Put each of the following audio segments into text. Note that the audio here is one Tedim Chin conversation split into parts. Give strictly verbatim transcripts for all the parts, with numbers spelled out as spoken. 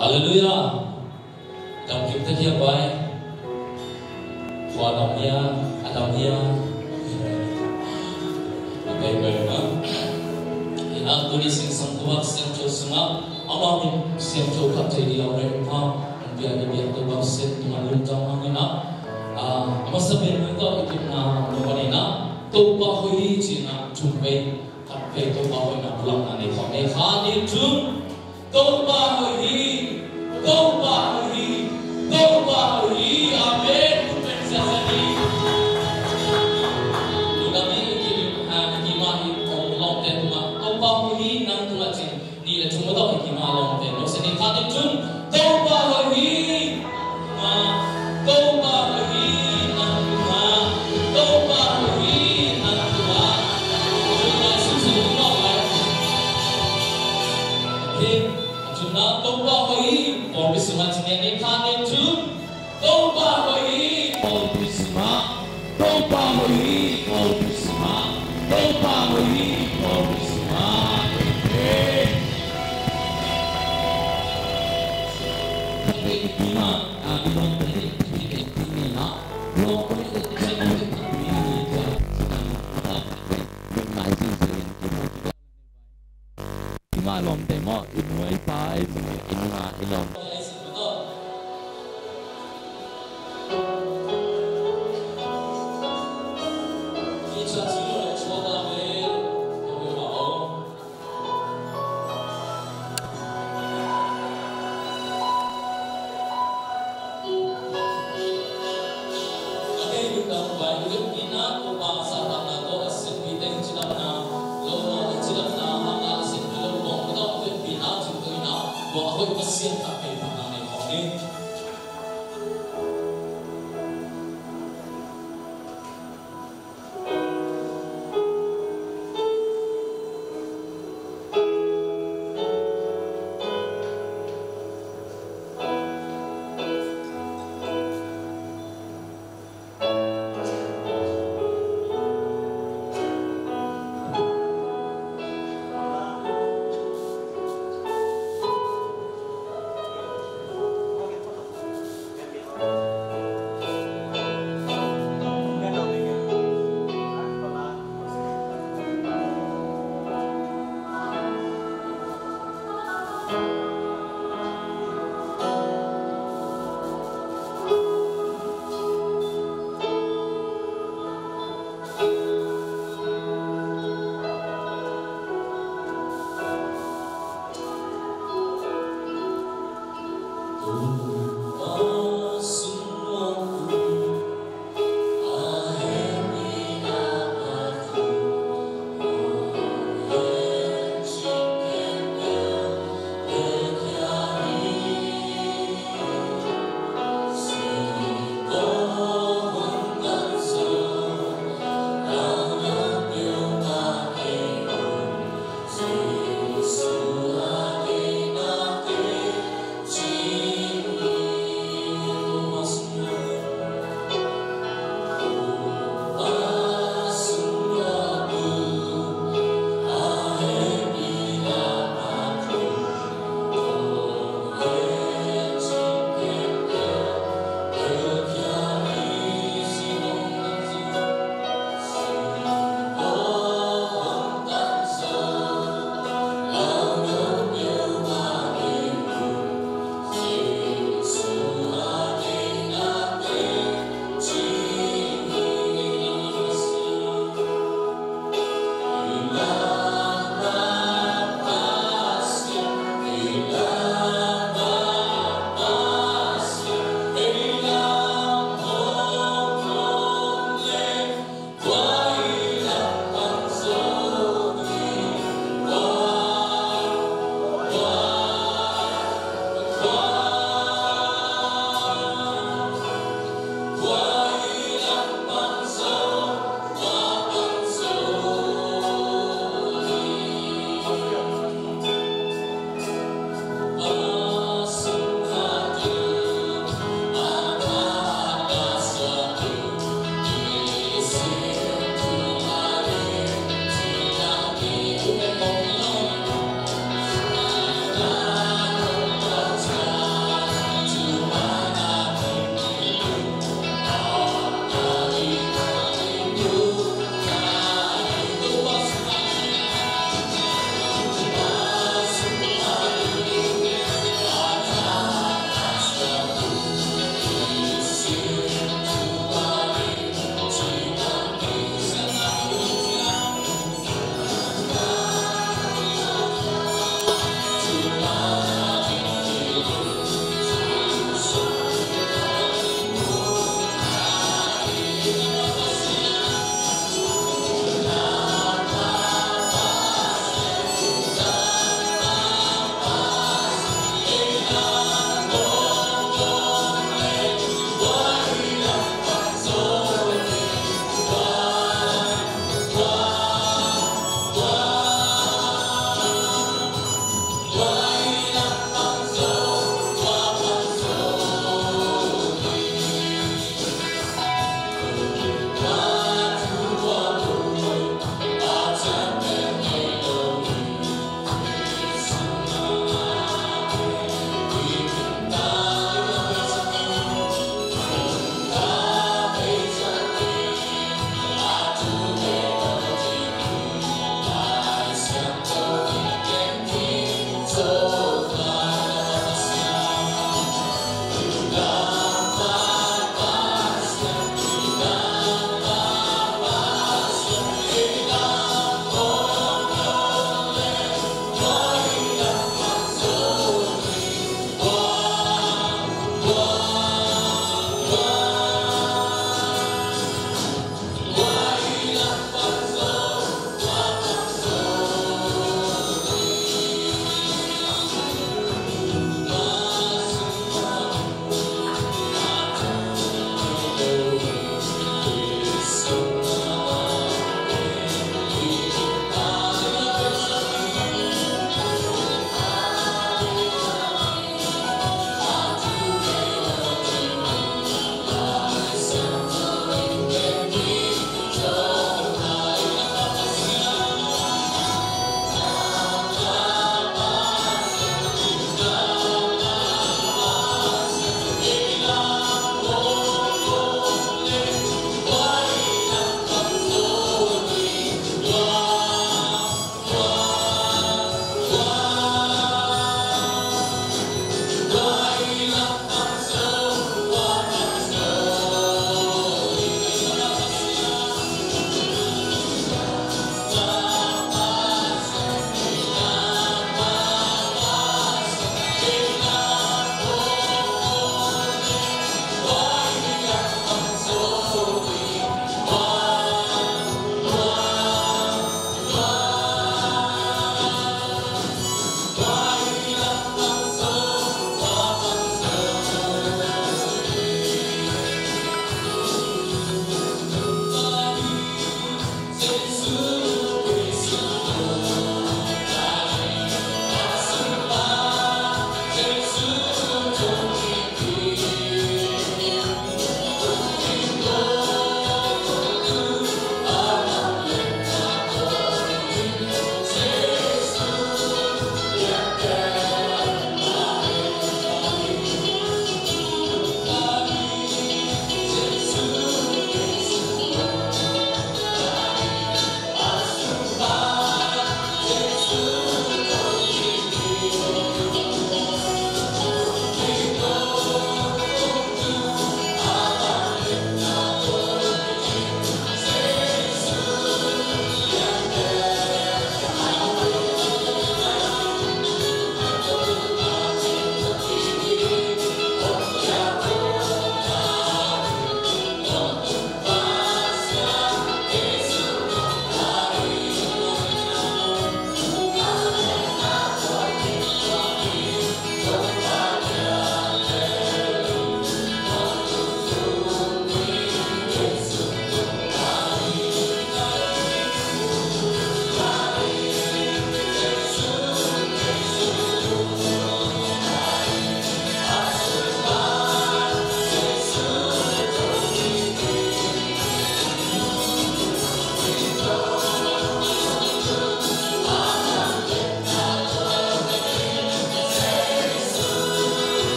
Halleluiah. Dam kim ta kia pai. Khua dam ia, a dam ia. A pai pai na. Ina tuni singsang Topa siangtho sungah, amah min siangtho khat thei ding a rei pha. Bia ni bia Topa siangtho a lungdam hang ina. Ah, a masa pen mun tawh i kipna mun ina. Topa hoih hi cihna thum vei. Khat vei Topa hoihna pulakna nei khawm ni. Khat, nih, thum. Topa hoih hi. Topa hoih hi. Topa hoih hi. Amen. Khut beng ziahziah ni. Tuna mi i kim, ha, i kim a i om lawmte tungah Topa hoih hi nang tungah cin. Nih le thum a tawh i kim a lawmte. Lo se ni, khat, nih, thum. Topa hoih hi. Nga, Topa hoih hi nang tungah. Topa hoih hi nang tungah. Thum lai sum sum tungah lai. Okay. Thum na Topa hoih hi. Pawlpi sungah cing ni, khat, nih, thum. Topa hoih hi. Pawlpi sungah. Topa hoih hi. Pawlpi sungah. Topa hoih hi. Pawlpi sungah. Hey. Ima lawmte maw, i nu, i pa, i nu, i nung, i lawm.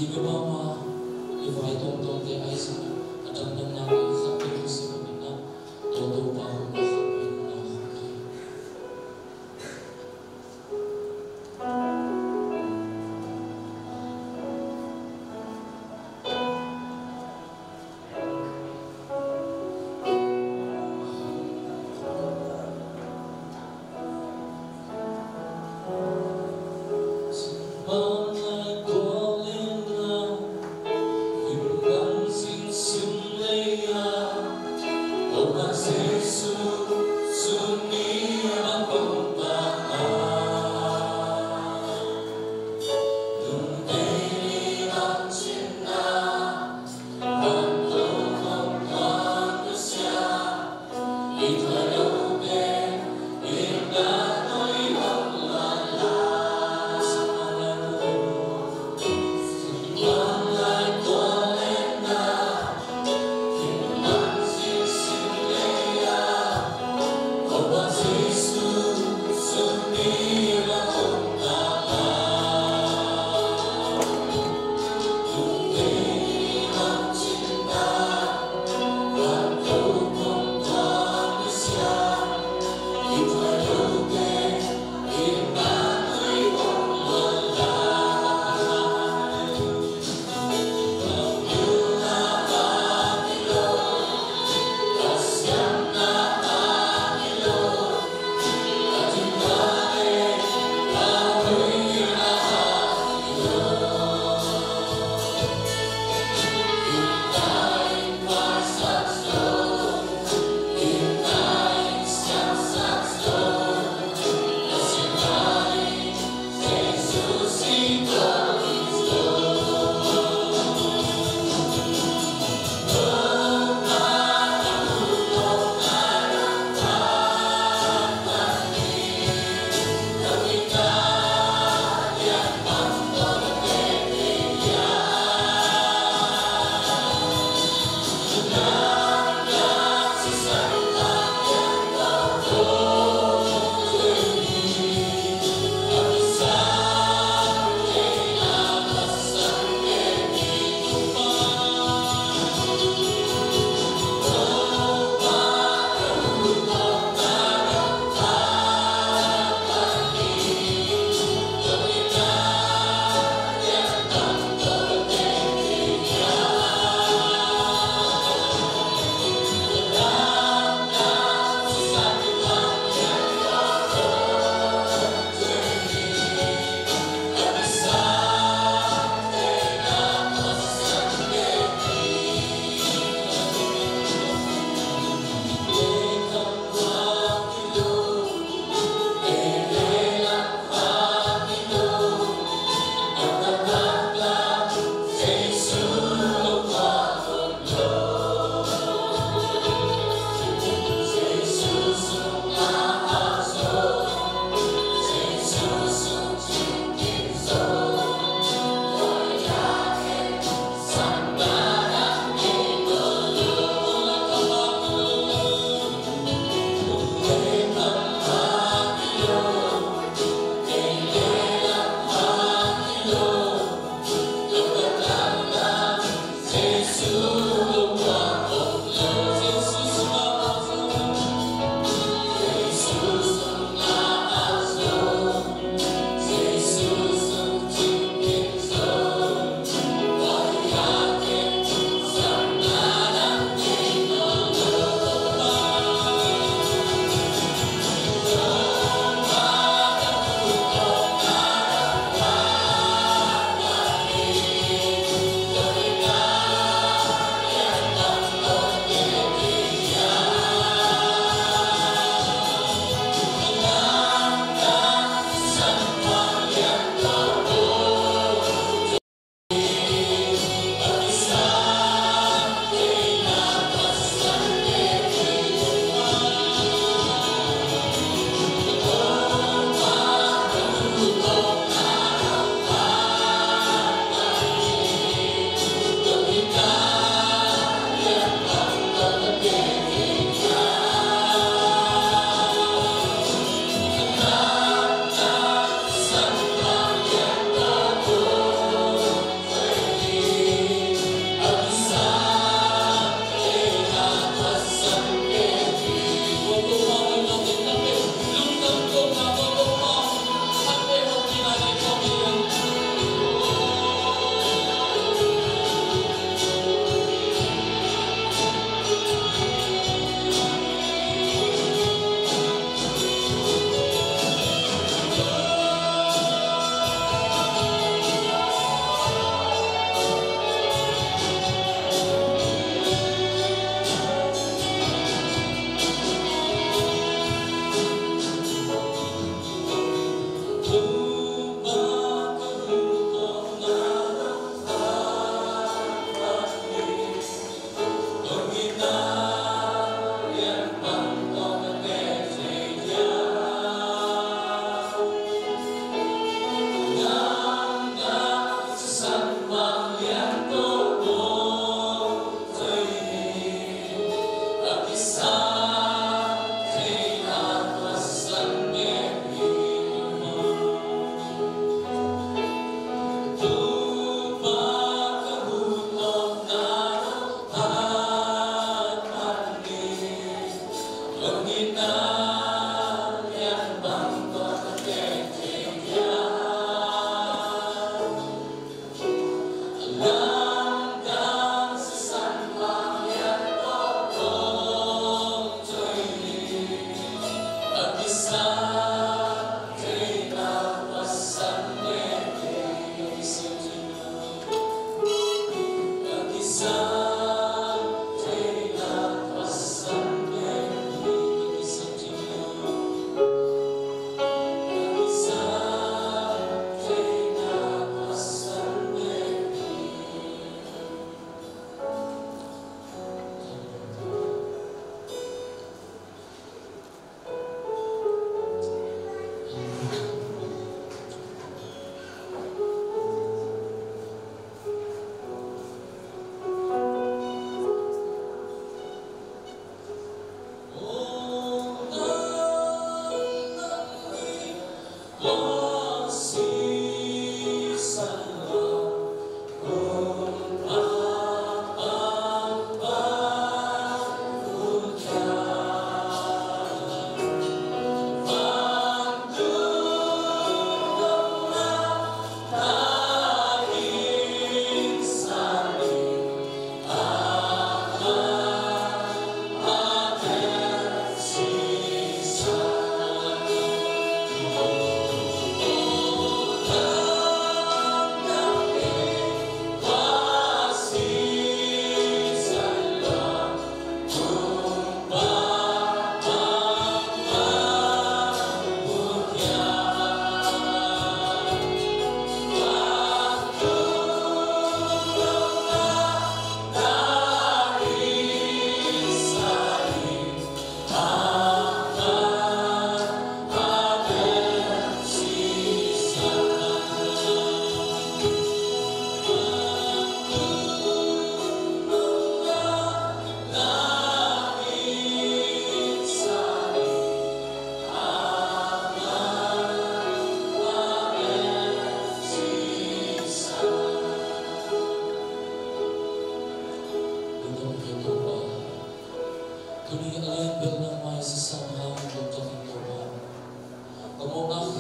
Ding i bangma i vai tuamtuamte ahi zongin a damdamna i zat ding hi sih manin ah, tua Topa hun a khat pen na khawm hi.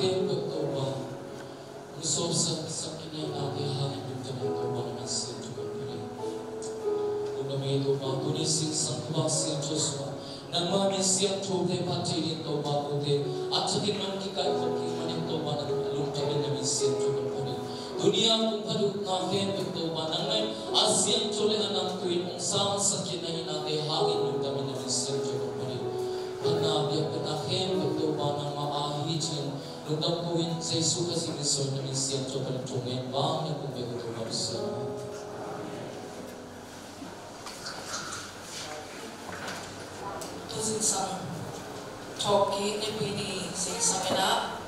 Khempeuh Topa, hong sawpsak, sak i ngeina te hangin lungdam in Topa, na min siangtho kan phat hi. Lungdam ei Topa, tuni singsang thupha siangtho sungah nangma min siangtho te phat theih ding Topa, kote a thakin nong kikaikhawm kik manin Topa, na lungdam in na min siangtho kan phat hi. Tuni a kong phat uh na khempeuh Topa, nangmah in a siangtho le a namtui in hong sangsak khin na hihna te hangin lungdam in na min siangtho kan phat hi. Phatna biakpiakna khempeuh Topa, nangmah a hi cin lungdam ko in, Jesu Khazih min suang in na min siangtho kan thungen bang na kong bek uh Topa Pasian. Tu zingsang thawhkik Nipi ni zingsang in ah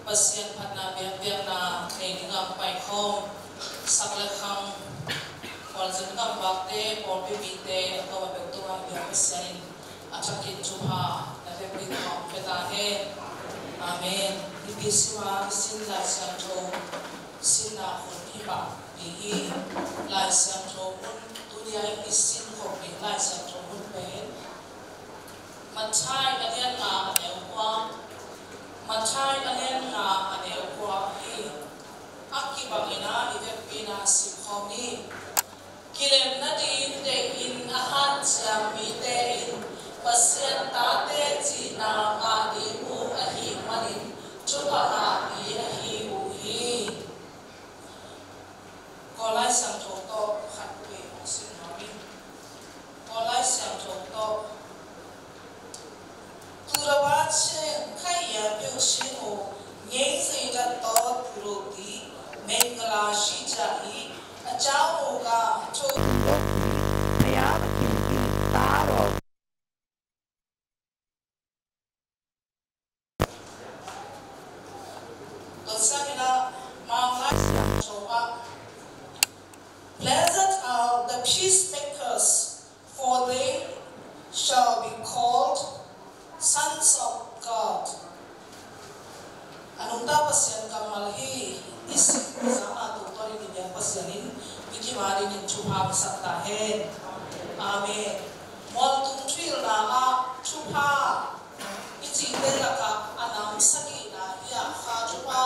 Pasian phatna biakpiakna nei dingah paikhawm sak le khang, khualzin gam bakte, pawlpi mite, a tawm a peuh tungah biak Pasian in a thakin thupha na pia dingin hong pia ta hen. Amen. Nipi sima i sin Lai Siangtho sinna hun hi pah ding hi. Lai Siangtho hun, tuni a i sin khop ding Lai Siangtho hun pen Matthai a lian nga a neu kua, Matthai a lian nga a neu kua hi. A kibang in ah i vekpi in ah simkhawm ni. Kilem nading deihin a hanciam mite in Pasian tate cihna ngah ding uh ahih manin thupha ngah mi ahi uh hi. Kawl Lai Siangtho tawh khat vei hong sim nuam ing. Kawl Lai Siangtho tawh. သူတစ်ပါးချင်း ခပ်ရန်ပြုခြင်းကို ငြိမ်းစေတတ်သော သူတို့သည် မင်္ဂလာရှိကြ၏။ အကြောင်းမူကား ထိုသူတို့သည် ဘုရားသခင်သည် သားတော် Blessed are the peacemakers, for they shall be called sons of God. A nungta Pasian kammal hi. I sin i zak a tungtawnin i biak Pasian in i kim a dingin thupha hong sak ta hen. Amen. Mualtung thuhilhna ah thupha i cihte lakah a nam sagihna hi a, kha thupha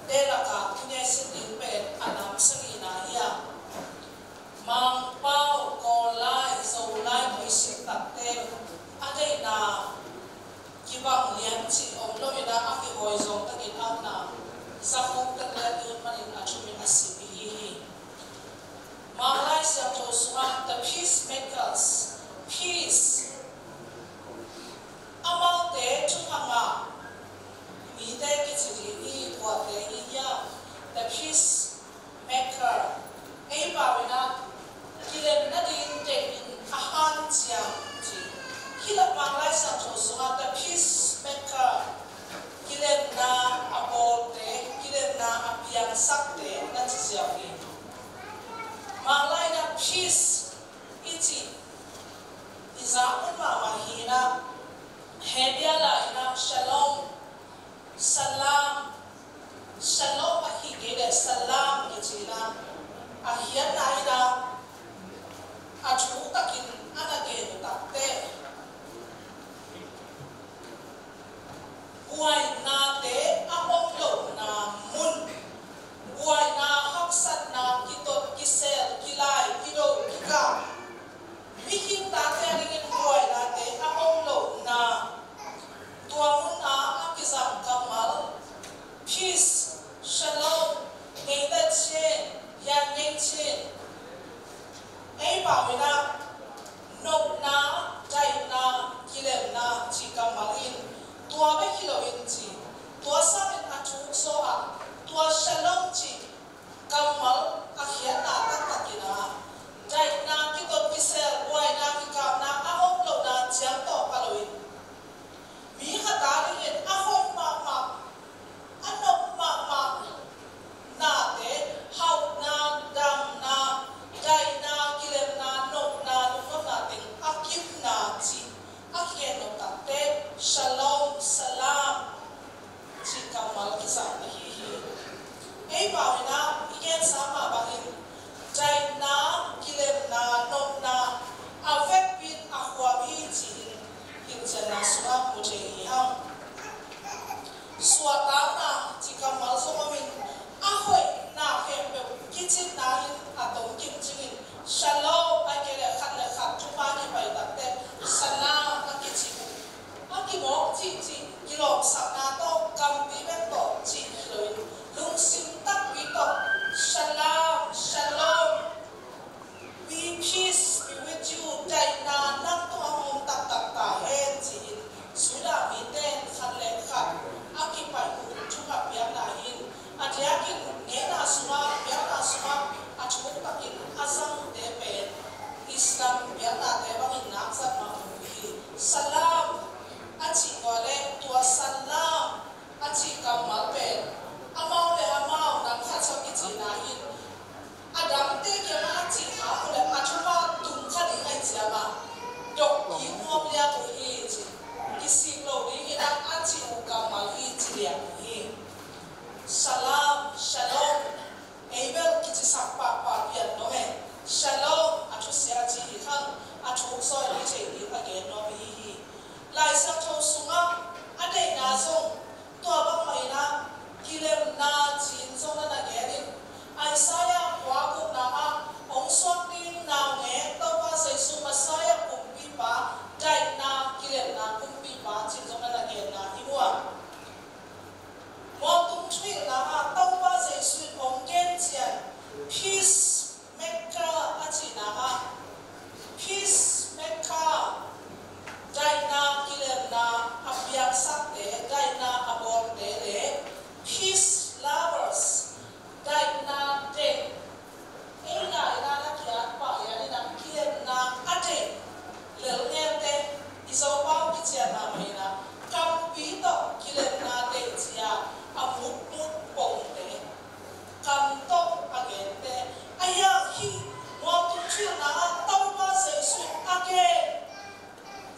te lakah tuni a i sim ding pen a nam sagihna hi a, Mangpau, Kawl lai, Zo lai tawh i sim takte a deihna kibang lian cih om lo in ah, a kihawi zawng takin a omna zakhuk tek leh ding manin a thumin a sim i hi hi. Mang Lai Siangtho sungah the peacemakers, peace, amaute thupha ngah mite kici ding hi. Kuate i hiam? The peacemaker. Ei pau in ah kilem nading deihin a hanciam ci. Hih lak Mang Lai Siangtho sungah the peacemaker, kilemna a bawlte, kilemna a piangsakte na ci ziau hi. Mang lai in ah peace i cih i zak hun mahmah hi in ah, Hebrew lai in ah shalom, salam, shalom ahih kei leh salam kici in ah, a khiatna in ah a thuk takin a na gen uh takteh, buainate a om lohna mun, buaina, haksatna, kitot, kisel, kilai, kido, kikah, mihing tate a dingin buainate a om lohna, tua mun ah a kizang kammal, peace, shalom, ngei ta cin, yan ngei cin. Ei pau in ah nopna, daihna, kilemna cih kammal in tua bek hi loin ci, tua sangin a thuk zaw ah tua shalom cih kammal a khiatna taktak in ah daihna, kitot kisel, buaina, kikapna a om lohna ciang tawh pha loin, mi khat a dingin a hoih mahmah, a nop mahmah nate, hauhna, damna, daihna, kilemna, nopna, lungnopna teng a kimna cih a kigen nop takteh shalom, salam cih kammal kizang ahi hi. Ei pau in ah i gensa mah bangin daihna, kilemna, nopna a vekpi in a huam hi ci-in hilhcianna sungah mu thei hi hang. Suahtak Sitna in a tong kim cingin, Shalom, a kei le khat le khat thupha kipai takte, Salam a kici uh. A kimawk cihcih kilawmsakna tawh, kampi bek tawh cih hi loin, lungsim takpi tawh, Salam, Shalom. Be peace be with you. Daihna nang tungah hong om taktak ta hen ci-in, Judah mite in khat le khat a kipaih uh thungetna piakna hi in, a diakin ngeina sungah, piakna sungah a thuk takin a zangte pen Islam piaknate bangin nak zat mah uh hi. Salam a cih nua le tua Salam a cih kammal pen amau le amau nam khat sawm i cihna in, a dangte kiangah a cih kha uh le a thupha tung kha ding ahi ciangah dok kik nuam liang uh hi ci. Kisik lo dingin a cih uh kammal hi ci liang uh hi. Salam, Shalom. Ei bel kicisak pahpah pian nuam e. Shalom a thusia a ci hi khang, a thuk zaw in i thei ding a gen nuam i hi hi. Lai Siangtho sungah a deihna zong tua bangmah in ah kilemna ci-in zong na na gen in, Isaiah kua gukna ah hong suak ding naungek Topa Jesu Messiah kumpipa, daihna kilemna kumpipa ci-in zong na na genna i mu a. Mualtung thuhilhna ah Topa Jesu in hong gen ciang, Peacemaker a cihna ah, Peacemaker, daihna kilemna a piangsakte, daihna a bawlte le peace lovers, daihna deih, ei lai-in ah na ki-at pah lian in ah kilemna a deih lelngelte, i Zopau kician mahmah in ah kampi tawh kilemna deih ci-a a mutmut pongte, kam tawh a gente, a hiang hih Mualtung thuhilhna ah Topa Jesu in a gen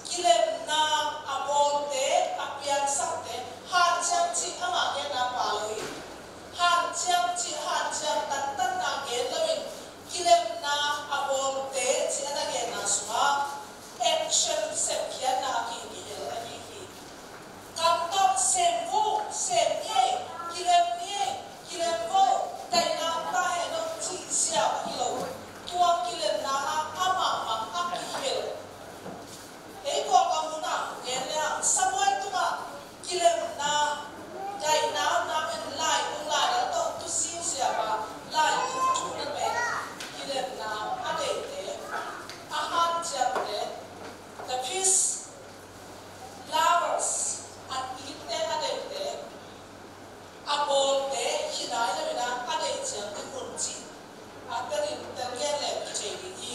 kilemna a bawlte, a piangsakte, hanciam cih amah genna pha lo hi. Hanciam cih, hanciam tantanna gen loin, kilemna a bawlte cih a na genna sungah action sepkhiatna a kihel ahi hi. Kam tawh sem vo, sem ni ei, kilem ni ei, kilem vo, daihna om ta hen aw cih ziau hi lo. Tua kilemna ah amah mah a kihel. Ei Kawlgam mun ah gen leng Samuel tungah kilemna, daihna omna pen Lai Kung Lai Dal tawh tu ziauziau a, Lai Kung thu na pen kilemna a deihte, a hanciamte, the peace lovers, a itte a deihte, a bawlte hi nai lo in ah a deih ciang ding un cih a telin telgen le i thei ding hi.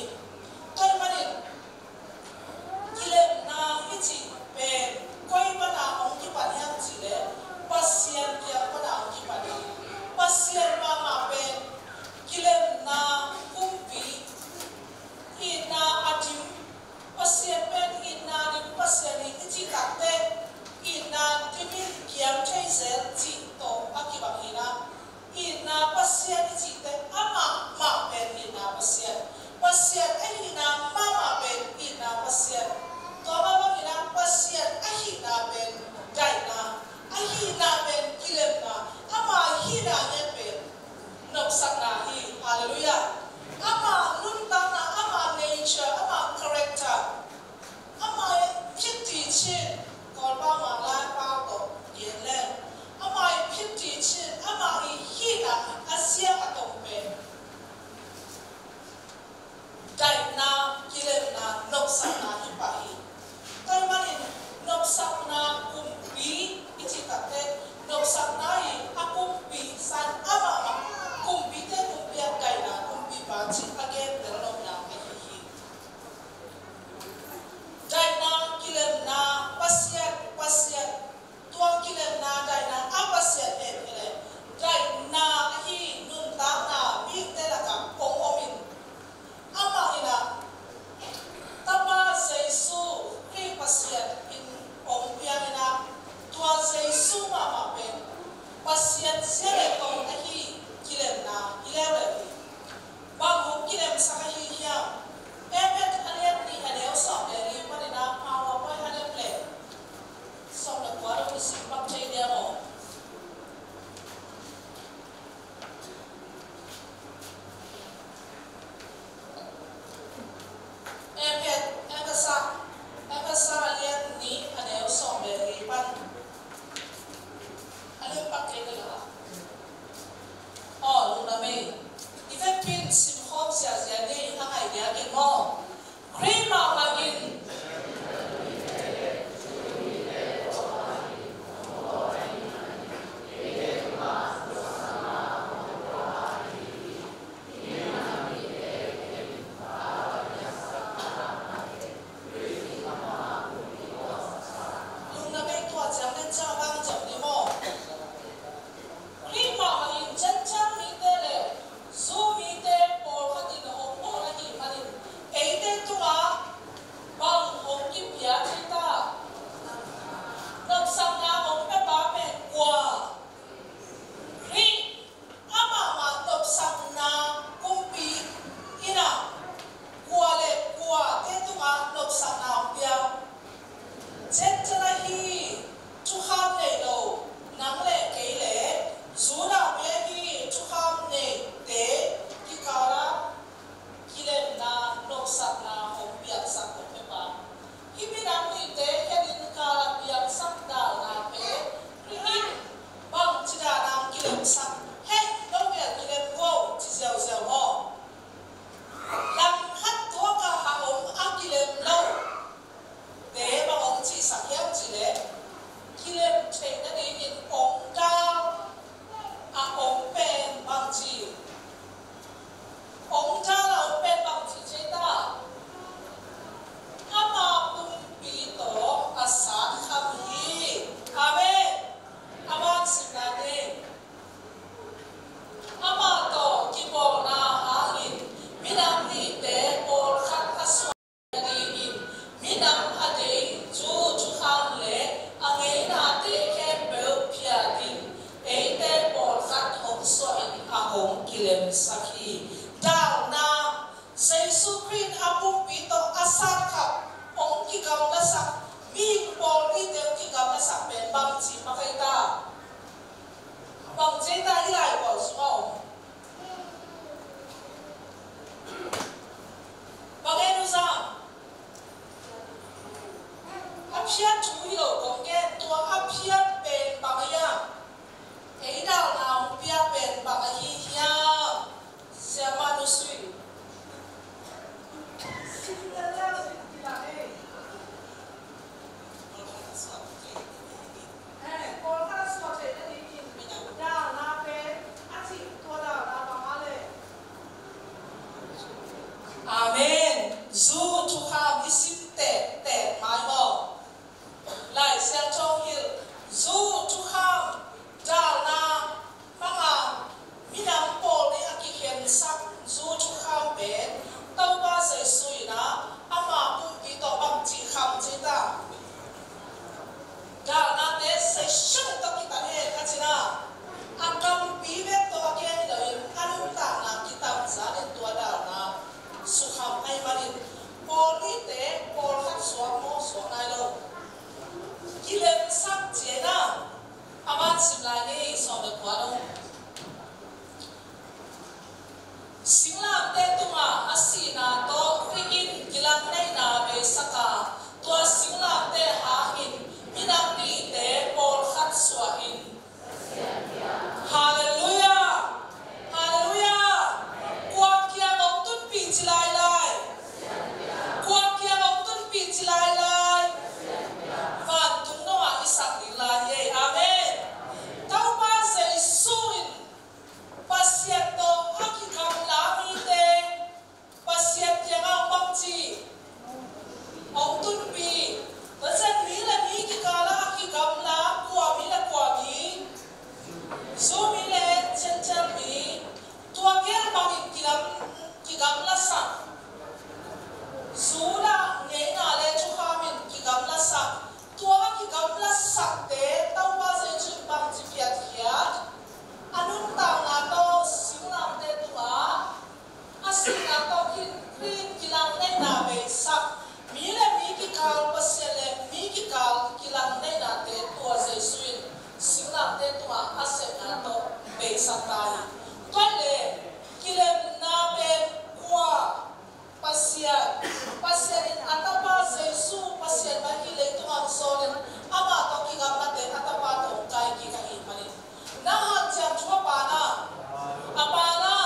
Tua ahih manin kilemna i cih pen koi pana hong kipan hiam cih leh Pasian kiang pana hong kipan hi. Pasian mahmah pen kilemna kumpi, itna a dim, Pasian pen itna dim Pasian hi i cih takteh, itna dim in kiam thei zel cih tawh a kibang hi in ah, itna Pasian i cihte amah mah pen itna Pasian kilemsak hi. Dalna, Jesu Khrih a pumpi tawh a sat khak, hong kigamlasak, mihing pawlpite hong kigamlasak pen bangci makaih ta? Bangci ta i lai pawl sungah om? Bang en uh zang? A phiat thu hi lo kong gen, tua a phiat pen bang a hiam? Ei dalna hong piak pen bang ahi hiam? Siamah nusui. Amen. Zu thukham i sim tektek mai maw? Lai Siangtho hilh, zu thukham, dalna, manga, minam pawl nih a kikhensak zu thukham pen Topa Jesu in ah ama pumpi tawh bangci kham ci ta? Dalnate seisang tawh kitam hen a cina, a kampi bek tawh a gen hi loin a nuntakna kitam zanin tua dalna sukham ahih manin pawl nihte pawlkhat suak maw, suak nai lo. Kilemsak ci-in ah a man sim lai ni, sawm le kua dong. Singlamteh tungah a sihna tawh Khrih in kilangneihna beisak a, tua singlamteh hangin minam nihte pawlkhat suah in. Halleluiah! Halleluiah! Kua kiang hong tunpih ci lailai? Kua kiang hong tunpih ci lailai? Vantung dongah i sak ding lai hi ei. Amen. Topa Jesu in Pasian tawh a kigamla mite Pasian kiangah hong bangci, hong tunpih. Pasian, mi le mi kikal ah a kigamla kua mi le kua mi? Zu mi le Gentile mi. Tua gel bangin kigam, kigamlasak. Zu lah ngeina le thukham in kigamlasak. Tua a kigamlasakte Topa Jesu in bangci piakkhiat? A nuntakna tawh singlamteh tungah a sihna tawh Khrih, Khrih kilangneihna beisak. Mi le mi kikal Pasian le mi kikal kilangneihnate tua Jesu in singlamteh tungah a sepna tawh beisak ta hi. Tua hi leh kilemna pen kua? Pasian. Pasian in a tapa Jesu Pasian mah hi leitung ah hong sawl in amah tawh kigamlate a tapa tawh hong kai kik ahih manin. Nang hanciam thu a pan a, a pan a,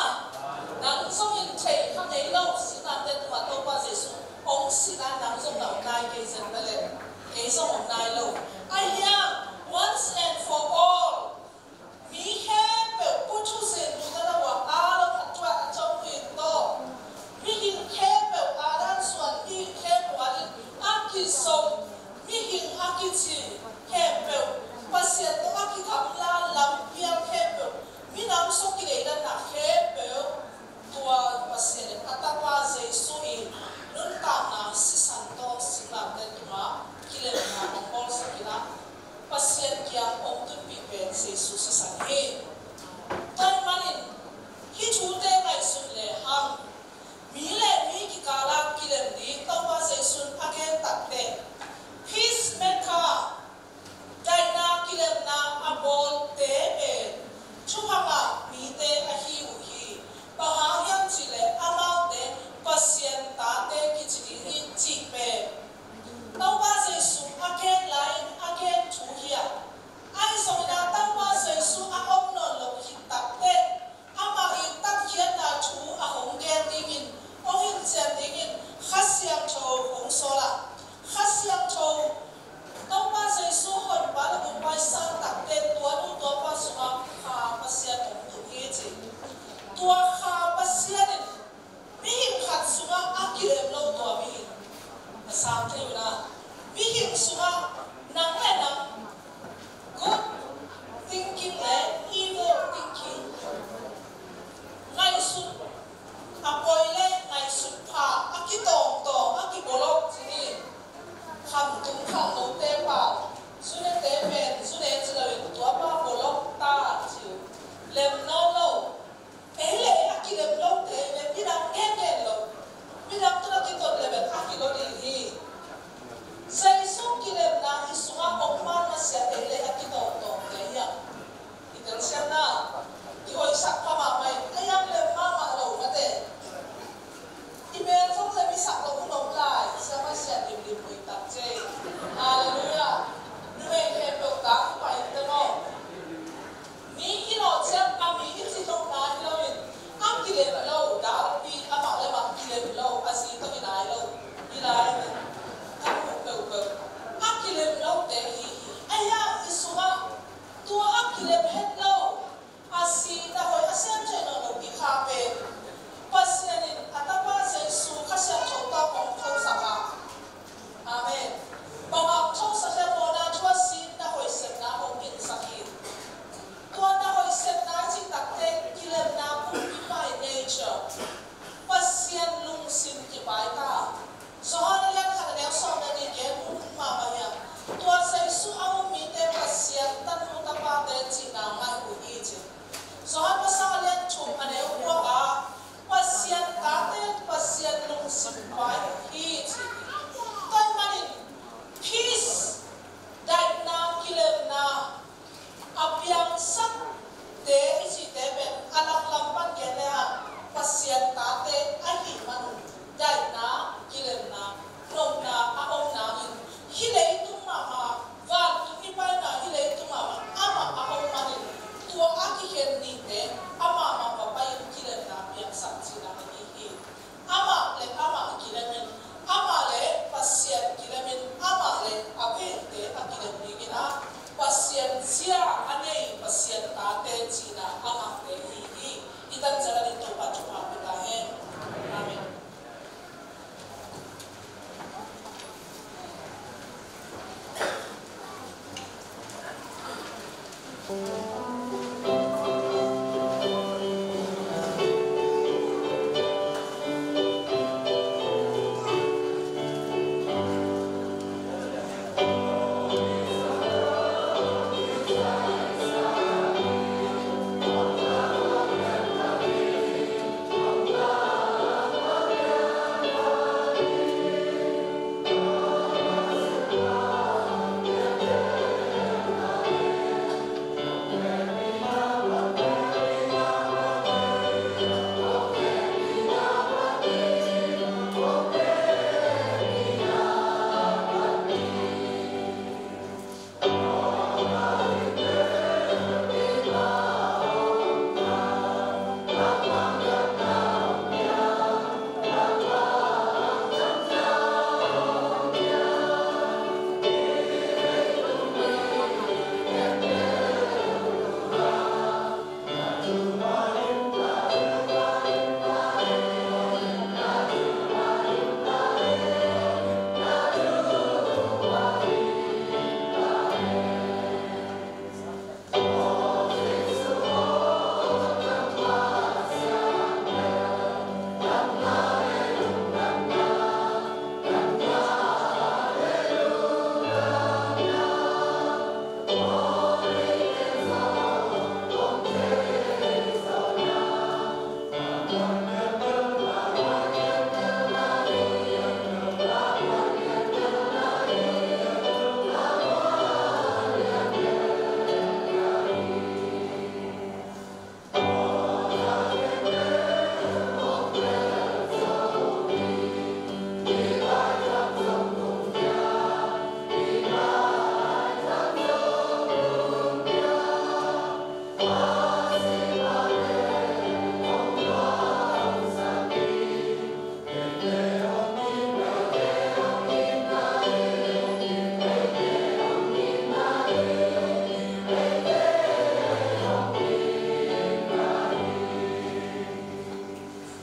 nang zong in thei kha ngei lo, singlamteh tungah Topa Jesu hong sihna nang zong na om nai kei zen bek leh, kei zong om nai lo. Ahi hang, once and for all, mi khempeuh, Pu Thu Zin, Pu Tana Wang, a lo a tuat a tong in tawh, mihing khempeuh, Adam suan mihing khempeuh adingin a kizom mihing a kici khempeuh, Pasian tawh a kigamla lampial khempeuh, minam sung kideidanna khempeuh, tua Pasian in a tapa Jesu i nuntakna sisan tawh singlamteh tungah kilemna hong bawlsak in ah, Ken nite amah mah va pai-in kilemna piaksak cihna ahi hi. Amah le amah kilemin, amah le Pasian kilemin, amah le a vengte a kilem dingin ah Pasian zia a nei Pasian tate cihna a ngahte ahi hi. Hih tan ciang a ding Topa thupha pia ta hen. Amen.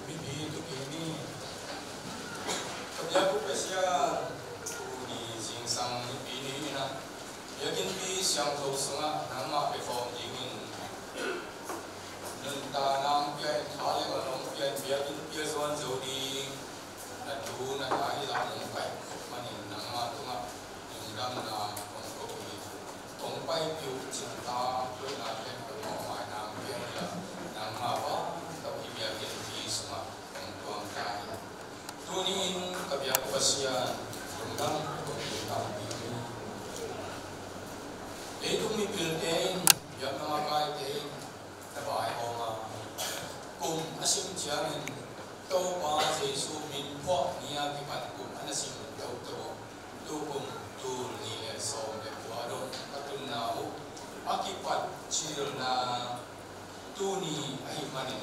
Mipi thupi ni. Ka biak uh Pasian, tuni zingsang Mipi ni in ah biakinnpi siangtho sungah nangmah pia khawm dingin nuntakna hong pia in, tha le man hong pia in, biakinn pia zuan zo ding na tu na ta hi zah nong paih khop manin nangmah tungah lungdamna kong ko hi. Kong paipih uh cingtak loihna khempeuh mawhmaina hong pia inla, nangmah bang tawh hih biakinnpi sungah kong tuam ta hi. Tuni in ka biak uh Pasian, lungdam kong ko tampi hi. Leitung mipilte in, biakna makaite in, na vaihawm a, kum a sim ciangin Topa Jesuh min phuah ni a kipan kum a na sim toto. Tukum tul nih le sawm le kua dong ka tunna uh a kipat cilna tuni ahih manin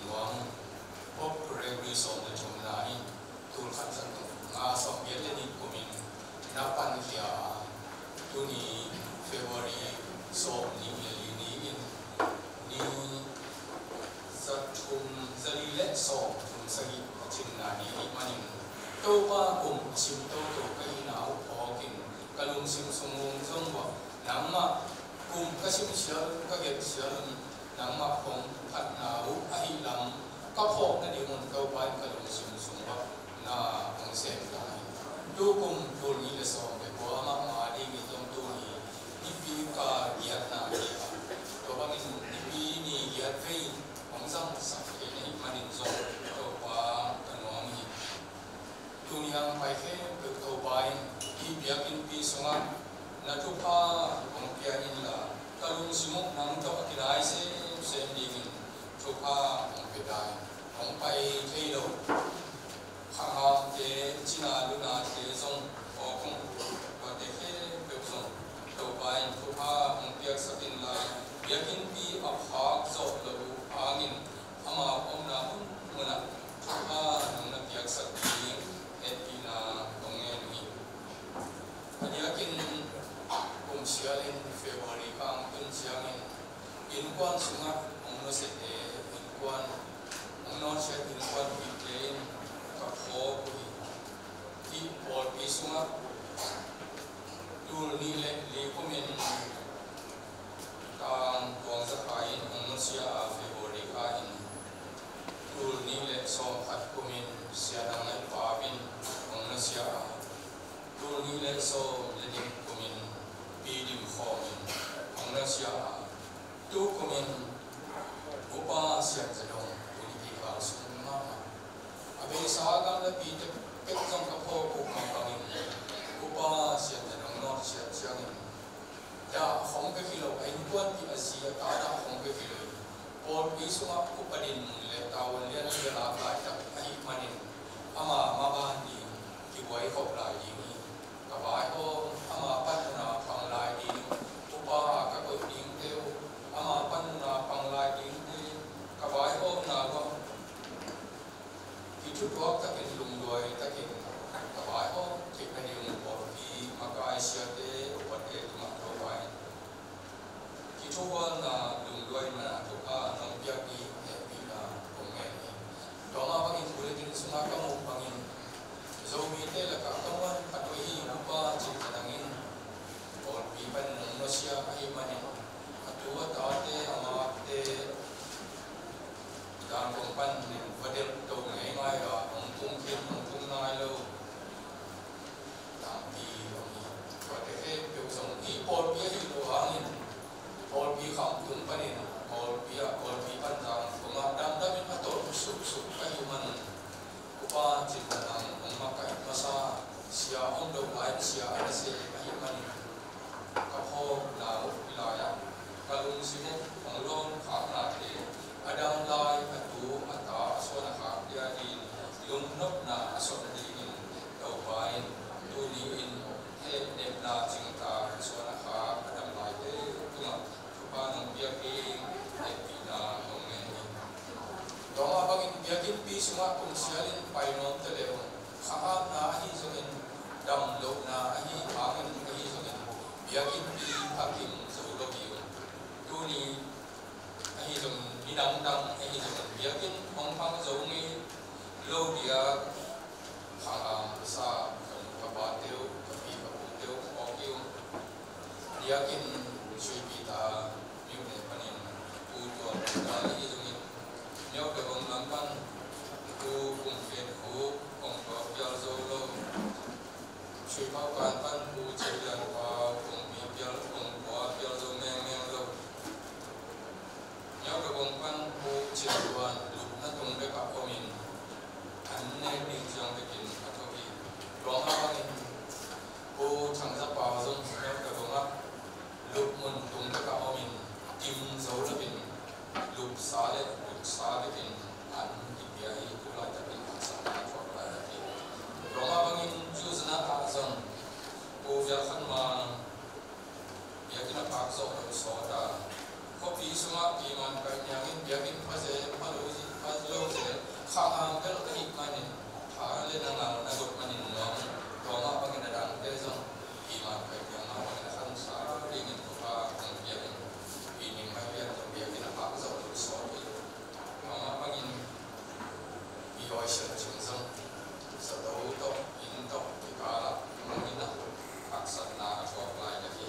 nuam. Pope Gregory sawm le thumna in tul khat za thum nga sawm giat le nih kumin na pankhia a, tuni February sawm nih le li ni-in ni za thum za li le sawm thum sagih a cinna ni ahih manin Topa kum a sim toto ka hihna uh phawkin ka lungsim sung uh zong bang nangmah kum ka sim sial ka gelh sial un nangmah kong phatna uh ahih lam ka phawk nadingun Topa in ka lungsim sung bang na hong sem ta hi. Tukum tul nih le sawm le kua mahmah dingin zong tuni Nipi kal giatna hi a, tua bangin Nipi ni giat vei hong zangsak thei na hih manin zong Topa ka nuam hi. Tuni a hong pai khempeuh Topa in hih biakinnpi sungah na thupha hong pia inla, ka lungsim uh nang tawh a kinai semsem dingin thupha hong pia ta in. Hong pai thei lo khanghamte, cina lunate zong, awkung tuate khempeuh zong Topa in thupha hong piaksak inla, biakinnpi a phak zo Sete innkuan, hong nawtsiat innkuanpihte in ka phawk uh hi. Hih pawlpi sungah tul nih le li kumin Tang Tuang Za Khai in hong nawtsia a, Veronica in tul nih le sawmkhat kumin Sia Dang Ngai Pau in hong nawtsia a, tul nih le sawm le nih kumin Pi Dim Khawm in hong nawtsia a, tu kumin Upa Sian Za Dong, tuni kikal sung mahmah a beisa gamlapi tek pek zong ka phawk uh mah bangin Upa Sian Za Dong nawtsiat ciangin dah khong bek hi lo, a innkuanpih a zi a ta dah khong bek hi lo. Pawlpi sungah upa dinmun le tavuan lian a lak laitak ahih manin ama maban ding kibuai khop lai ding hi. Ka vaihawm ama pan hun a pang lai ding, upa a ka koih dingte uh ama pan hun a pang lai dingte, ka vaihawmna bang kithutuak takin, lungduai takin ka vaihawm theih nading pawlpi makai siate upate tungah Topa in kithuhualna, lungduaina, thupha nong piak ding hehpihna kong ngen hi. Tua mah bangin bulletin sungah ka muh bangin Zomite lakah ka muan khat uh hi, Upa Cin Za Dang in pawlpi panin hong nawtsia ahih manin a tu a tate, a mate dan kong panin va delh to ngeingai a, hong tung khin, hong tung nai lo tampi om hi. Tuate khempeuh zong hih pawlpi ahih loh hangin pawlpi khamtung panin pawlpi ah, pawlpi pan zang kongah damdamin a tawh suksuk ahih manin Upa Cin Za Dang hong makaih masa, sia hong doh lai-in sia a na se ahih manin ka phawkna uh hi lai-ah ka lungsim uh hong lawngkhaknate a dam lai, a tu a ta a suan a khakte adingin lungnopna a sot nadingin Topa in tuni in heh, nepna, cingta, a suan a khak a dam laite tungah thupha nong piak ding hehpihna kong ngen hi. Tua mah bangin biakinnpi sungah kum sialin pai nuam ta leh uh, khahamna ahi zongin, damlohna ahi hangin ahi zongin biakinnpi a kim zo lo hi uh. Tuni ahi zongin, ni dangdang ahi zongin biakinn hong phang zo ngei lo diak khangam sa ka nu ka pate uh, ka pi ka pute uh, ka awk hi uh. Biakinn Suipi ta Myone panin Pu Tuan Pu ta ahi zongin, Myo Tabang lam pan Pu Kum Ken Khup kong tua pial zo lo. Sui Pau Kan pan Pu Cin Lian Pau kong pi pial, kong tua pial zo mengmeng lo. Myo Tabang pan Pu Cin Tuan lupna tung bekah omin an nek ding ciang bekin a tho hi. Tua mah bangin Pu Thang Za Pau zong Myo Tabang ah lupmun tung bekah omin kim zo loin lupsa le luksa bekin an kipia hi. Tu laitakin haksatna a thuak laitak hi. Tua mah bangin June ah zong Pu Vial Khan Mang biakinn a phak zawh lo sawt a, khuapi sungah piman kaih niangin biakinn pha zel, pha lo zel, pha lo zel, khang hang bel ka hih manin, pha le na ngal na got manin nuam, tua mah bangin a dangte zong piman kaih niang mah bangin a khansa lo dingin thupha kong piak in, pi Ning Mai Lian zong biakinn a phak zawh lo sawt hi. Tua mah bangin Pi Awi Sian Cing zong zato tawh, inn tawh kikal ah mangin ah haksatna a thuak lai ka hi.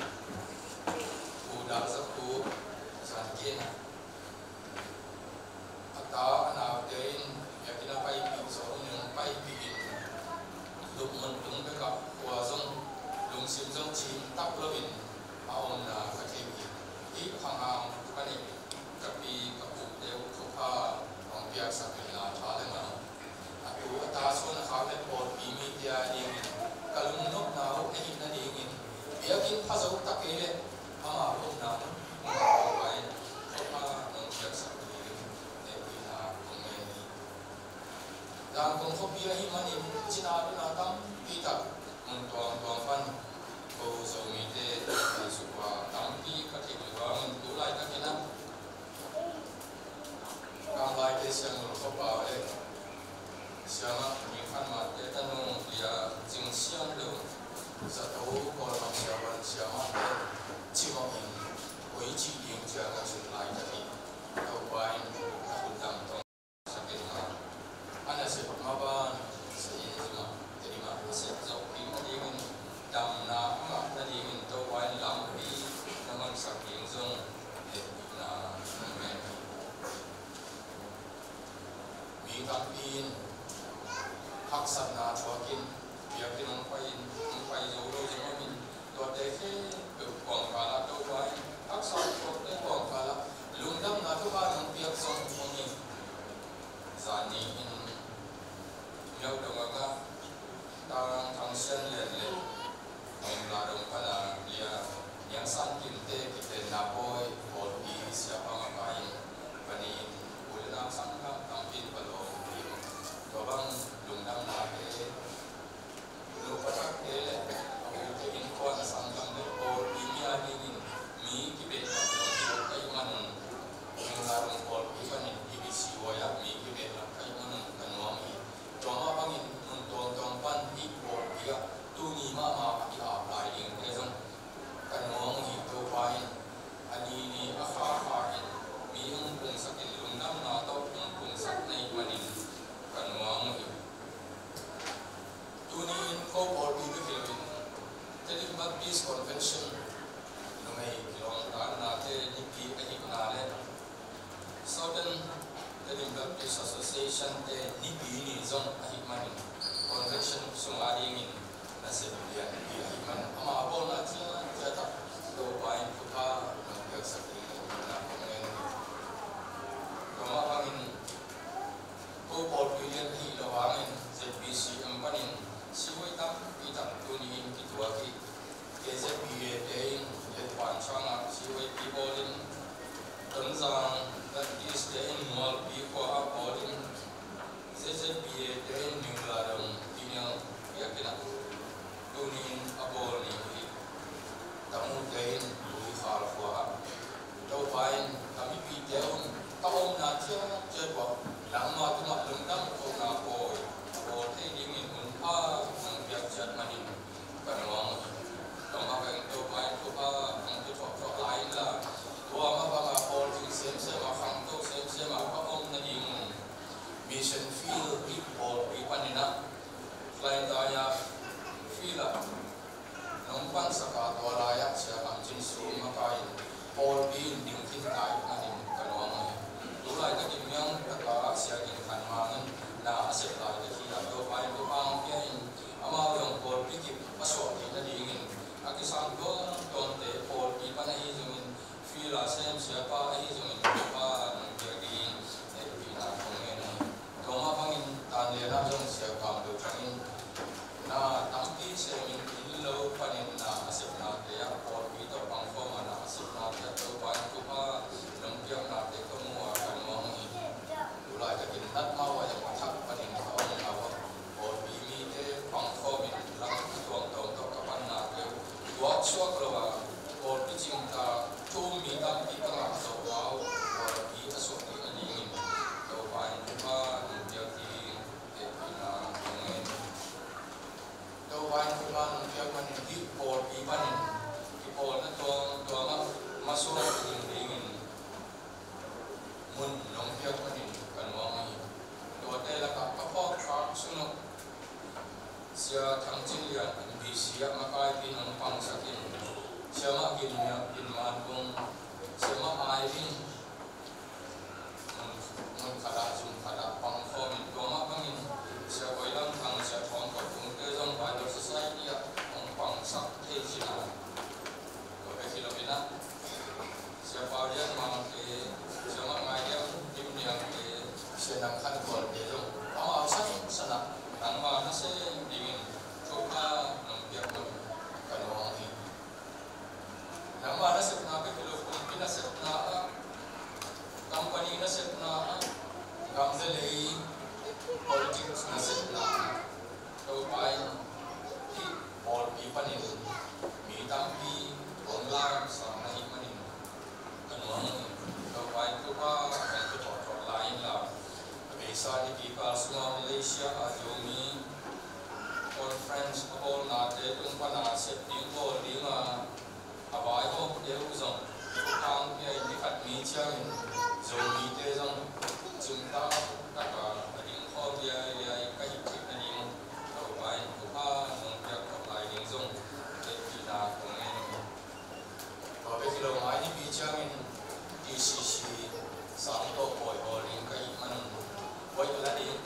Pu Dal Za Khup zan kei in ah a ta a naute in biakinn a paipih zawh in, hong paipih in, lupmun tung bekah khua zong, lungsim zong cim tak loin a omna ka thei hi. Hih khangham ka neih ka pi ka pute uh thupha hong piaksak inla tha le man uh, a tu a ta suan a khak le pawlpi mite a dingin ka lungnopna uh ahih nadingin biakinn pha zo ta kei leh ama omna mun hong pau lai thupha nong piaksak dingin hehpihna kong ngen hi. Zangkong khuapi ahih manin cina luna tampi tak mun tuamtuam pan ko Zomite sukha tampi ka theih uh hangin tu laitakin ah Kamlaite Siangngul Khuapau le Siamah Min Khan Mate tanu Lia Cing Siam lo zato Kawlmang siavuan siamahte cimawhin koici ding ciang a cin laitak hi. Topa Tampi in haksatna thuakin biakinn hong pai in, hong pai zo lo zong om in, tuate khempeuh kawmkal ah Topa in haksa thuakte kawmkal ah lungdamna thupha nong piak zong om in, zani in Myauk dong a ngah Tang Thang Sian Lian le Mingla dong pana Lia Niang San Kimte kitenna pawi pawlpi siapa makai in, panin u le nau sanggam tampi in palawm ding. Tua bang lungdamnate, nu pathakte le a ute innkuan a sanggam le pawlpi mi a dingin mi kibehna zong suak ka hih manun, Mingla dong pawlpi panin B B C huai ah mi kibehna ka hih manun ka nuam hi. Tua mah bangin mun tuamtuam pan hih pawlpi ah tuni mahmah a ki-ap lai dingte zong ka nuam uh hi. Topa in a ni ni a kha kha in mi hong pungsak in lungdamna tawh hong pungsak na hih manin ka nuam uh hi. Tuni in ko pawlpi bek hi loin Tedim Baptist Convention numei kilawngtannate nipi ahihna le Southern Tedim Baptist Association te nipi ni zong ahih manin convention sung a dingin nasep lianpi ahih manin ama bawlna ciatciat ah Topa in thupha nong piaksak ding na kong ngen hi. Tua mah bangin ko pawlpi lian ahih lo hangin Z B C M panin sihuai tampi tak tuni in kituak hi. K Z B A te in Japan sang ah sihuai pi bawl in, Tonzang Baptist te in Mualpi khua ah bawl in, Z Z B A te in Mingla dong pi nial biakinn ah tuni in a bawl ni uh hi. Tamute in Tuikhal khua ah Topa in ka mipite um, ka omna ciatciat uh ah nangma tungah lungdam kohna pawi a bawl thei dingin hun pha nong piak ciat manin ka nuam uh hi. Tua mah bangin Topa in thupha hong pia thawhtawh lai inla, tua mah banga pawl ding semsem a, khangto semsem a ka om nadingun mission field hih pawlpi panin ah Laitaya field ah nong pansak a, tua lai-ah Sia Kam Cin Sum makai in pawlpi in ding khin ta ih manin ka nuam uh hi. Tu laitakin Myaung taka Sia Gin Khan Mang in na a sep laitak hi a, Topa in thupha hong pia in amau zong pawlpi kip a suah theih nadingin a kisam tuamtuamte pawlpi pan ahi zongin field a sem siapa ahi zongin thupha nong pia ding hehpihna kong ngen uh hi. Tua mah bangin tan lian ah zong Sia Kam Lo Thang in na tampi semin inn lo panin na a sepnate ah pawlpi tawh pangkhawm a na a sepnate ah Topa in thupha nong piaknate ka mu a ka nuam uh hi. Tu laitakin natmau a zong a thak panin ka omna uh ah pawlpi mite pangkhawmin lam a tuamtuam tawh ka pannate uh tuak suak lo a pawlpi cingta thu um mi tampi ka ngah zawhna uh pawlpi a suah theih nadingin Topa in thupha nong piak ding hehpihna kong ngen hi. Topa in thupha nong piak manin hih pawlpi panin kipawlna tuamtuam ah masuak ding dingin mun nong piak manin ka nuam uh hi. Tuate lakah ka phawk khak sung uh Sia Thang Cin Lian in B C ah makaipi nong pangsak in, Siamah Gin Mia, Gin Man Kung, Siamah Ai Ding, mun, mun khat ah, zum khat ah pangkhawm in, tua mah bangin Sia Koi Lam Thang, Sia Thawng Kop Kungte zong Bible Society ah hong pangsak thei cin a, tua bek hi lo in ah Sia Pau Lian Mangte, Sia Mah Ngai Lian Lim Niangte, Sia Nang Khan Kualte zong amau san san ah nangma nasem dingin thupha nong piak uh ka nuam hi. Nangma nasepna bek hi lo, kumpi nasepna ah, company nasepna ah, gam le lei politics nasepna ah, Topa in hih pawlpi panin mi tampi hong lamsang na hih manin ka nuam uh hi. Topa in thupha hong pia thawhtawh lai inla, a beisa nipi kal sungah Malaysia ah Zomi conference a bawlnate tung pana sep ding bawl dinga a vaihawmte uh zong thupha hong pia in, ni khat ni ciangin Zomite zong cingtang taka a dingkhawm liailiai ka hih theih nading uh Topa in thupha nong piak khop lai ding zong hehpihna kong ngen uh hi. Tua bek hi lo, mai nipi ciangin T C C sang tawh pawi bawl ding ka hih manun, hoih la ding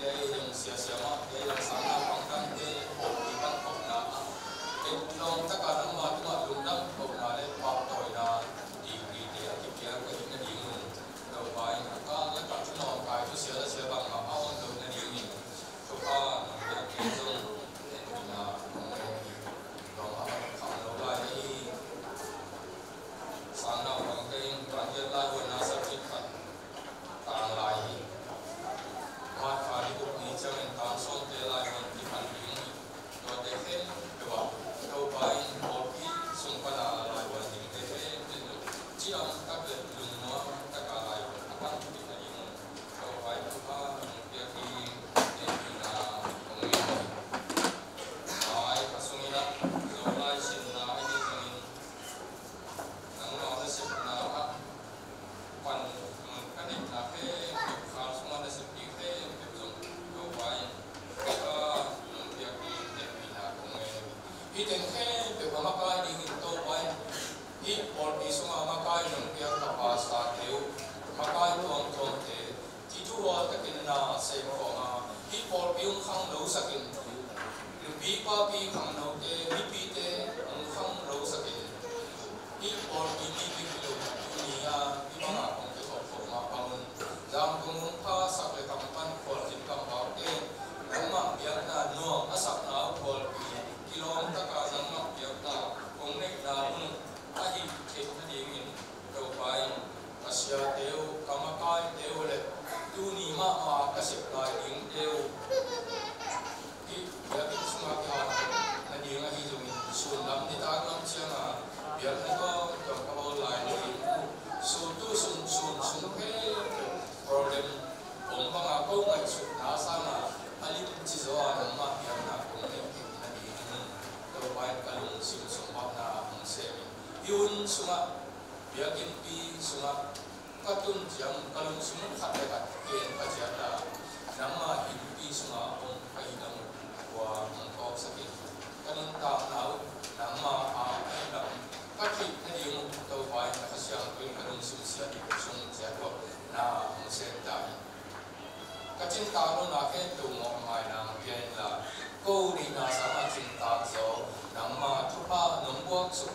Sei khawng a, hih pawlpi hong khanglo sakin, nupi papi khangnote, mipite hong khanglo sakin, hih pawlpi mi bek hi lo, tuni a hih bangah kong kikhop khop mah bang un, Zangkong hong phasak le kam pan khualzin kampaute, nangmah biakna nuam a sakna uh pawlpi kilawm taka nangmah biakna kong neihna hun uh a hih theih nadingin Topa in ka siate uh, ka makaite uh le tuni mahmah ka sep lai dingte uh hih biakinn sungah kihal nading ahi zongin, sun lam nitak lam ciangin biakna tuamtuam ka bawl lai nading uh, sun tu sun, sun sung khempeuh problem om banga ko ngaihsutna sangin a limci zaw a nangmah biakna kong neih theih nadingin Topa in ka lungsim sung bangna hong sem in, hih hun sungah biakinnpi sungah ka tun ciang ka lungsim khat le khat ken ka ciat a, nangmah innpi sungah om ka hih lam uh kua hong tawpsak in, ka nuntakna uh nangmah a ka hih lam ka theih nading uh Topa in na Kha Siangtho in ka lungsim siat sung ciat uh na hong sem ta in. Ka cintak nopna khempeuh mawhmaina hong pia inla, ko deihna sangin cintak zaw nangma thupha nong buaksuk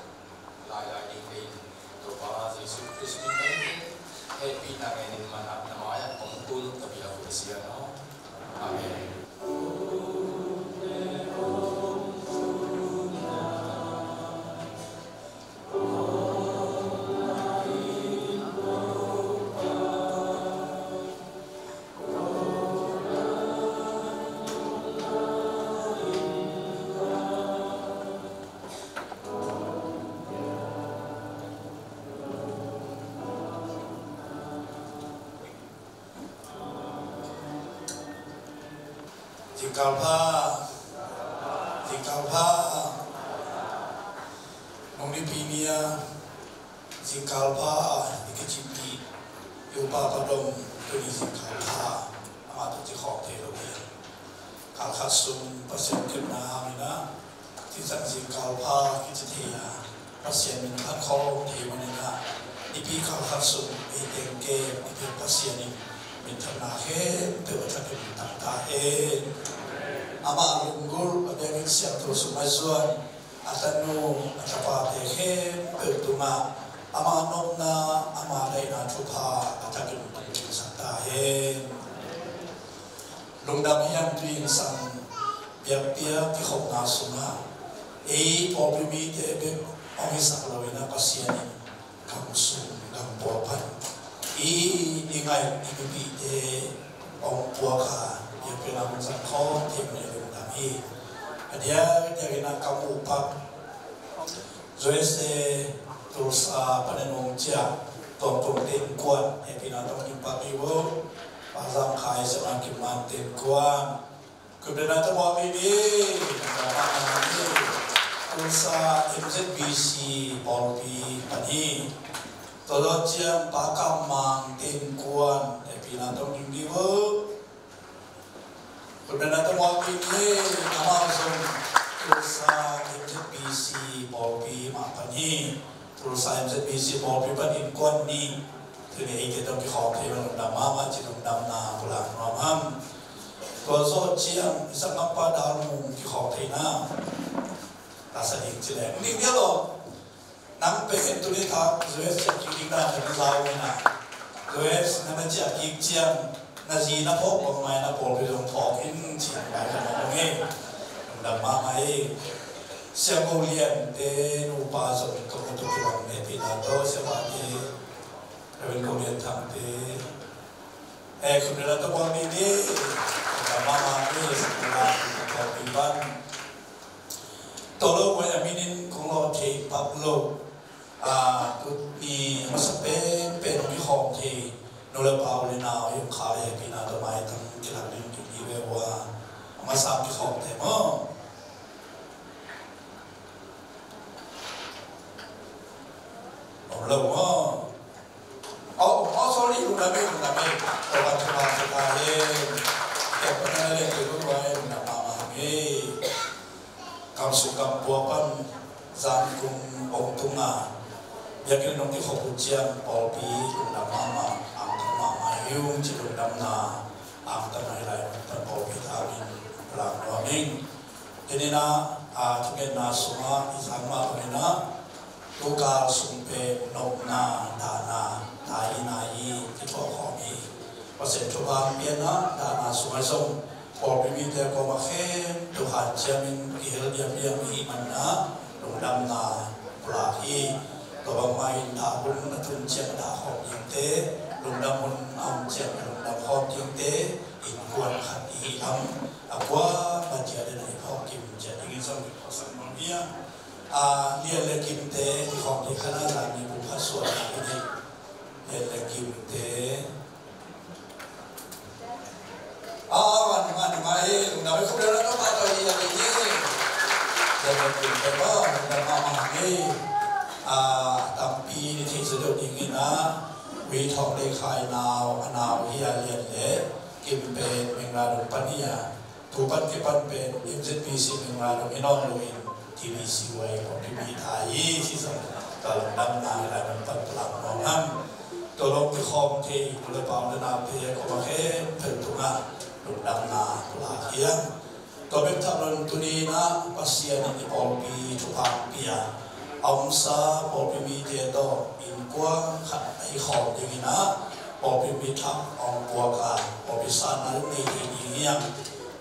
lailai ding deih in, Topa Jesu Khrist min in hehpihna ngenin manah na mai-ah kong kun uh ka biak uh a sia aw. Amen. Zingkal pha, zingkal pha. Nong nipi ni a zingkal pha i kicipih i upa Pa Dom tuni zingkal pha amah tawh kikhawk thei lo hi. Kal khat sung Pasian kepna hangin a Cihtak zingkal pha kici thei a, Pasian min phat khawm thei manin a, nipi kal khat sung ei teng kem, nipi Pasian in minthanna khempeuh a thakin tang ta hen. Amah lunggulh a biakinn siangtho sung a zuan a tanu a tapate khempeuh tungah amah nopna, amah daihna thupha a thakin tangsak ta hen. Lungdam hiam, tui sang biakpiak kikhopna sungah ei pawlpi mite bek hong hisak loin a, Pasian in gam sung gam pua pan i, i ngaih i mipite hong puak a, biakpiakna hong zang khawm thei manin lungdam hi. A diakdiakin a ka muh pak U S A, Tulsa panin hong ciah Tuangtung te innkuan, hehpihna tawh kipak hi vo. Pa Zam Khai, Zam Kim Man te innkuan, kumdena tawh muak hi ni. Tulsa M Z B C pawlpi pan hi. Tua zawh ciang Pa Kam Mang te innkuan, hehpihna tawh kim hi vo. Kumdena tawh muak hi ni. Amau zong Tulsa M Z B C pawlpi mah pan hi. Tulsa M Z B C pawlpi pan innkuan nih. Tuni eite tawh kikhawm thei mah lungdam mahmah ci, lungdamna pulak nuam ham. Tua zawh ciang i saknakpa Dal Mung kikhawm theihna ka sa ding ci leng ding dia lo. Nang pen tuni tak U S ciah kik ding dan na za uh hi na. U S na na ciah kik ciang na zi na phawk bang mai na pawlpi zong phawk in ci ngai ka mawk hi. Lungdam mahmah hi. Sia Go Lian te nupa zong ka mutuk hi bang ne pi na to sia ba te. Reverend Go Lian Thang te. Eh, kumdena tawh muak hi ni. Lungdam mahmah hi. Sia Go Lian te tawh pi ban. Tawh lo koi a minin kong lawh thei pak lo. A, tuni a masa penpen hong kikhawm thei nu le pa, u le nau, i hong kha le hehpihna tawh maitang kilak ding kik hi ve ua. A masa kikhawm thei maw? Om lo maw? Oh, oh, sorry, lungdam e, lungdam e. Topa thupha, thupha hen. Topa na le tu lu ai, lungdam mahmah hen. Kam sung kam pua pan Zangkong ong tunga biakinn nong kikhop uh ciang pawlpi lungdam mahmah, angtang mahmah hi ung ci, lungdamna Angtan a hi lai, pan pawlpi tangin lang nuam ing. Tuni-in ah, a, thugenna sungah i zang mah bangin ah, tukal sung pen nopna, dahna, tai-in ah i kithuah khawm hi. Pasian thupha hong piakna, dahna sungah zong pawlpi mite kawmah khempeuh hanciamin kihel diamdiam i hih manin ah, lungdamna pulak hi. Tua bangmah in dah hun a tun ciang a dah khawm dingte, lungdam hun a om ciang a lungdam khawm dingte, innkuan khat i hih lam a kuamah ciat in a i phawk kim ciat dingin zong kiphawksak nuam hi a. A, Lian le Kimte i khawm ding khat a, zan ni bung khat suahna i neih. Lian le Kimte. A, man, man, man, eh, lungdam i khut deuh na tawh pa tawh i a ding hi. Lian le Kimte ba, lungdam mahmah hi. A, tampi ni thei zaw deuh dingin ah, Hui Thawng Lei Khai nau, a nau hi a, Lian le Kim pen Myanmar dong pan hi a, tu pan kipan pen M Z P C Myanmar dong hi nawn lo in, T B C Y pawlpi mi ta hi, ci zong ka lungdamna hi lai man pan pulak nuam hang. Tua lo kikhawm thei, tu le pau le naute kawmah khempeuh tungah lungdamna pulak hi hang. Tua bek tham loin tuni-in ah Pasian in i pawlpi thupha hong pia, a omsa pawlpi mite tawh innkuan khat a hi khawm dingin ah, pawlpi mi thak hong puak a, pawlpi sanna zong nei thei ding hi hang.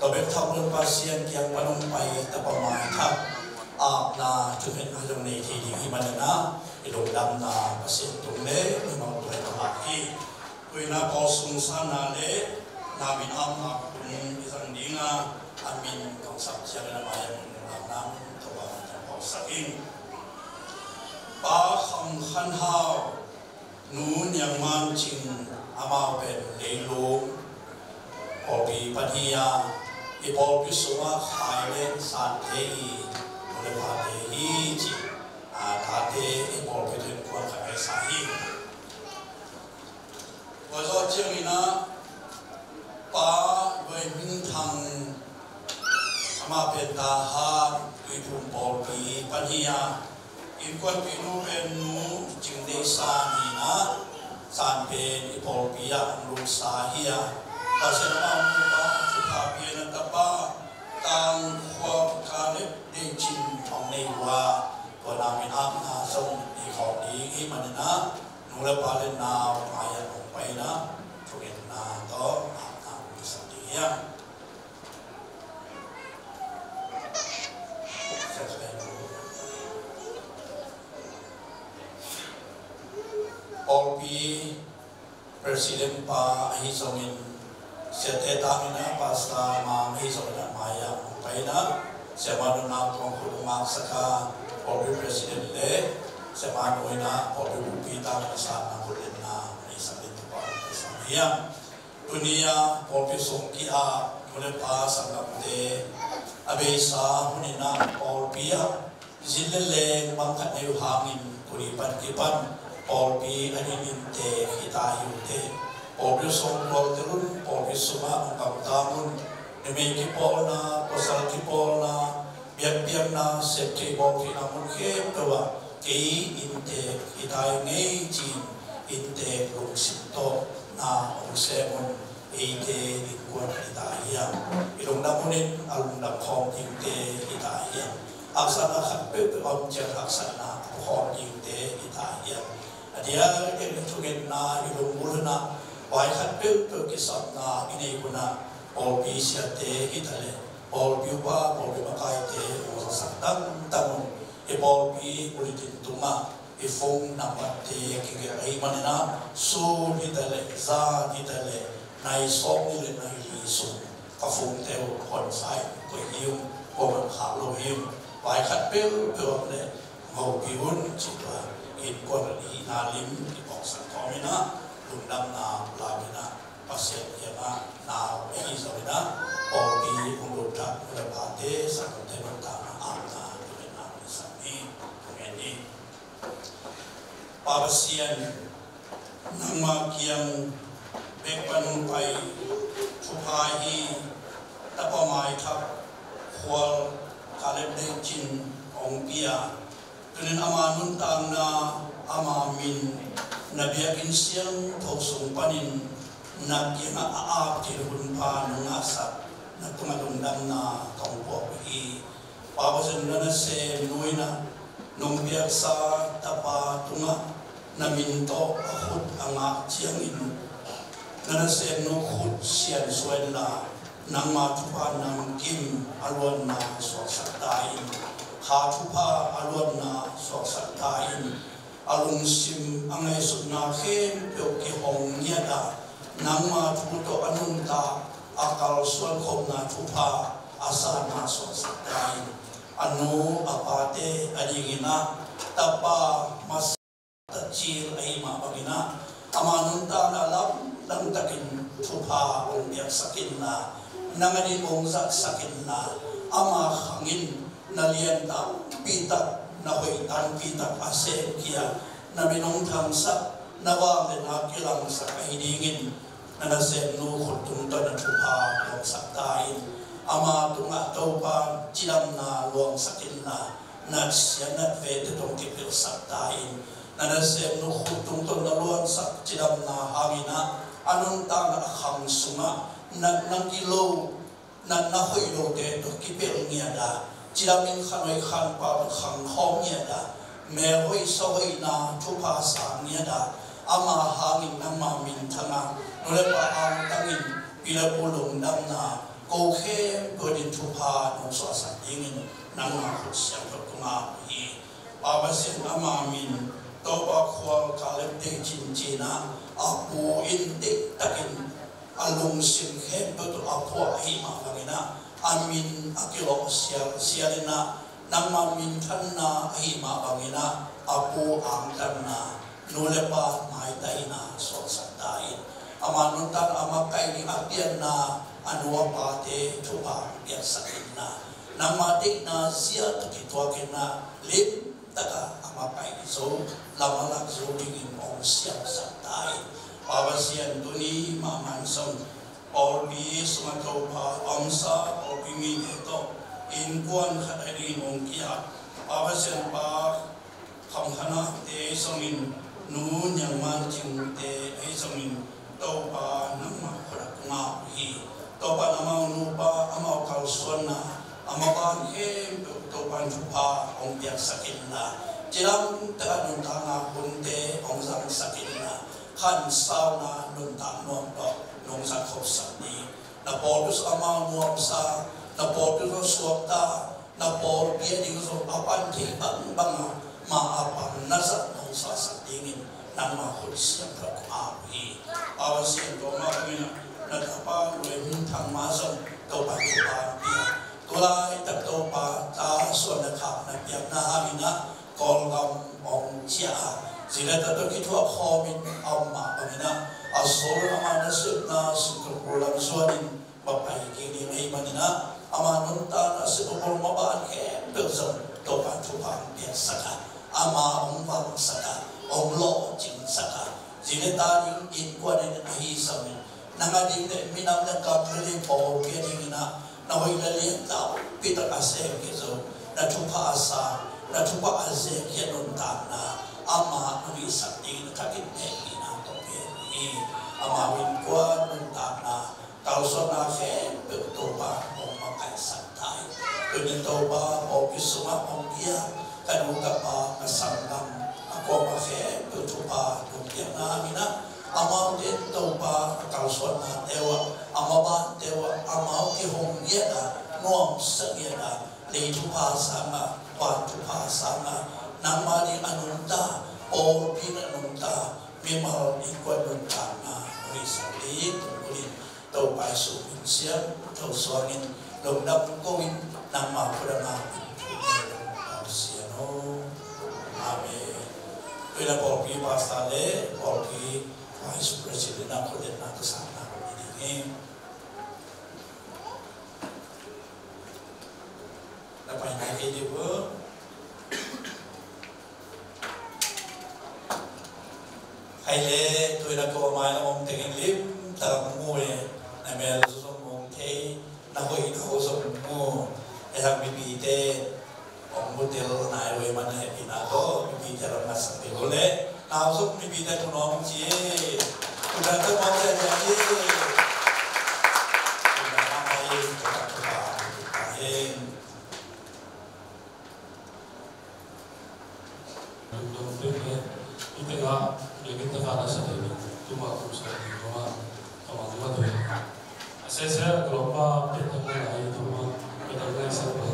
Tua bek tham loin Pasian kiang pan hong pai tapa mai thak apna thungetna zong nei thei ding hi manin ah, i lungdamna Pasian tung le mimal tua i pulak hi. Tua in ah pawl sung sanna le na min apna hun i zang ding a, a min kong sak ciangin a mai-ah mun apna mun tawh a mun kong sak ing. Pa Kham Khan Hau, Nu Niang Man Cing, amau pen Leilung pawlpi pan hi a, i pawlpi sungah Khai le Sante i nu le pate hi ci. A, tate i pawlpi tawh innkuan khat hi sa hi. Tua zawh ciangin ah Pa Luai Hming Thang, amah pen Tahan Tuiphum pawlpi pan hi a, innkuanpihnu pen Nu Cing Deih San hi a, San pen i pawlpi ah hong lutsa hi a, Pasian amah hong pupa, thupha piakna tapa, Tang Khuam Kalep Deih Cin hong nei uh a, tua na min apna zong nei khawm ding hi manin ah, nu le pa le nau mai-ah hong pai in ah, thungetna tawh apna hong kisak ding hi hang. Pawlpi President pa ahi zongin, siate tangin ah Pastor Mang ahi zongin ah mai-ah hong pai in ah, Siamah Nu Nak Tuang Khut hong ngaksak a, pawlpi President le Siamah Nu in ah pawlpi bupi tangin a sanna khut lenna hong neisak ding Topa hong pia sam hi hang. Tuni-a pawlpi sung ki-ap nu le pa sanggamte, a beisa hun in ah pawlpi ah zin le leng bang khat nei uh hangin, tuni pan kipan pawlpi a din inntek hi ta hi uh teh. Pawlpi sung tualtel un, pawlpi sungah hong gamtang un. Numei kipawlna, pasal kipawlna, biakpiakna, septheih bawltheihna mun khempeuh ah kei inntek hi ta hi ing ei ci-in, inntek lungsim tawh na hong sem un. Eite innkuan hi ta hi hang. I lungdam hun in a lungdam khawm dingte hi ta hi hang. Haksatna khat peuhpeuh a om ciang haksatna a pua khawm dingte hi ta hi hang. A diakdiak in thungetna i lunggulh hun ah, vai khat peuhpeuh kisapna i neih hun ah, pawlpi siate hi ta leh, pawlpi upa, pawlpi makaite hong zasak tangtang un. I pawlpi bulletin tungah i phone number-te kigelh ahih manin ah, sun hi ta leh, zan hi ta leh, nai sawmnih le nai li sung ka phone-te uh hon sa in, koih hi ung, kuamah khak lo hi ung. Vai khat peuhpeuh om leh hopih un, ci-in tua innkuan i hihna lim i phawksak khawm in ah, lungdamna lak in ah, Pasian kiangah nau i hih zongin ah, pawlpi hong lut thak nu le pate, sanggamte nuntakna apna, thungetna hong sam hi. Amen. Pa Pasian, nangmah kiang bek pan hong pai thupha hi. Tapa mai thak Khual Kalep Deih Cin hong pia. Tunin ama nuntakna, ama min na biakinn siangtho sung panin na kiangah a ap thei hun pha nong ngahsak na tungah lungdamna kong puak uh hi. Pa Pasian, na nasem nu in ah nong piaksa tapa tungah na min tawh a khut a ngah ciangin na nasem nu khut siansuah inla, nangma thupha namkim a luanna suaksak ta in. Kha thupha a luanna suaksak ta in. A lungsim a ngaihsutna khempeuh kihong ngiat a, nangma thu tawh a nuntak a kalsuan khopna thupha a sanna suaksak ta in. A nu a pate a dingin ah tapa masa tacil ahih mah bangin ah, ama nuntakna lamdang takin thupha hong piaksak inla, nang a ding hong zatsak inla, ama khang in na lian tampi tak, na hoih tampi tak a sem khia, na min hong thangsak, na vangliatna kilangsak ahi dingin, na nasem nu khut tung tawh na thupha luangsak ta in. Ama tungah Topa cidamna luangsak inla, na siatna vete tawh kipilsak ta in. Na nasem nu khut tung tawh na luangsak cidamna hangin ah, a nuntakna a khang sungah na, na kilo, na, na hoih lote tawh kipelh ngiat a, cidamin khanhoih khanpha tawh khangkhawm ngiat a, melhoih sahoihna thupha sang ngiat a, ama hangin nangma minthang a, nu le pa angtangin pi le pu lungdamna ko khempeuh ading thupha nong suahsak dingin nangma khut siangtho tungah uh hi. Pa Pasian, ama min Topa khual Kaleb deih cincin ah, a pu in deihtakin a lungsim khempeuh tawh a phuah ahih mah bangin ah, a min a kilawh sialsial in ah, nangma minthanna ahih mah bangin ah, a pu angtanna, nu le pa maitahna suaksak ta in. Ama nuntakna a makaih ding a pianna a nu a pate thupha piaksak inla, nangma deihna zia tawh kituak in ah, lim taka a makaih zo, lam a lak zo dingin hong siamsak ta in. Pa Pasian, tuni mahmah in zong pawlpi sungah Topa a omsa pawlpi mite tawh innkuan khat ahi dingin hong ki-ap. Pa Pasian, Pa Kham Khan Nakte ahi zongin, Nu Niang Man Cingte ahi zongin, Topa nangmah khut ah kong ap uh hi. Topa, amau nupa, amau kalsuanna, amau ban khempeuh Topa in thupha hong piaksak inla, cidamtaka nuntakna hunte hong zangsak inla, khansauna nuntak nuam tawh nong zangkhopsak ni. Na pawlpi sungah amau nuamsa, na pawlpi sungah suakta, na pawlpi a ding zong a pan thei bangbang a, ma a pan na zat nong suahsak dingin nangma khut siangtho kong ap uh hi. Pa Pasian, tua mah bangin ah na tapa Lun Thang mah zong Topa thupha pia. Tulaitak Topa, ta suan le khak na piakna hangin ah Kawlgam hong ciah a, zi le ta tawh kithuah khawmin a om mah bangin ah, a sawlun ama nasepna sungah kul lam zuanin va pai kik ding ahih manin ah, ama nuntakna sep a bawl maban khempeuh zong Topa thupha hong piaksak a, ama hong vangsak a, hong lawhcingsak a, zi le ta ding innkuan in ahi zongin, nang a ding le minam le gam le pawlpi a dingin ah, na hoih le lian tampi tak a sem khia zo, na thupha a sa, na thupha a zek khia nuntakna, ama hong hisak dingin a thakin hehpihna tawh pia hi. Ama innkuan nuntakna, kalsuanna khempeuh Topa hong makaihsak ta hi. Tuni Topa pawlpi sungah hong kia ka nu ka pa, ka sanggam, a kuamah khempeuh thupha hong piakna hangin ah, amaute in Topa a kalsuannate uh ah, a mabante uh ah, amau kihong ngiat a, nuamsa ngiat a, lei thupha sangah, van thupha sangah, nangma ding a nungta, pawlpi in a nungta, mimal innkuan nuntakna hong hisak ding tungkulin, Topa Jesuh min siangtho suangin lungdam ko in, nangma khut ah ngak in, Pasian aw. Amen. Tua in ah pawlpi pastor le pawlpi vice president ah khualliatna ka sangna ko ding hi. Na pai nai kei dih uh. Hai le, tu in ah ko mai na mong tengin lim tak mong mu e, na mel zong mong thei, na hoih na ho zong mu. E hang mipite hong mu tel nai uh e, man hehpihna tawh mipite lam na sak tel uh le, na ho zong mipite thu nuam ci e. Tu in ah ko mai na mong tengin Sese, ka lawmpa Pian Thang Ngai, Thang Ngai, Pian Thang Ngai sa ko.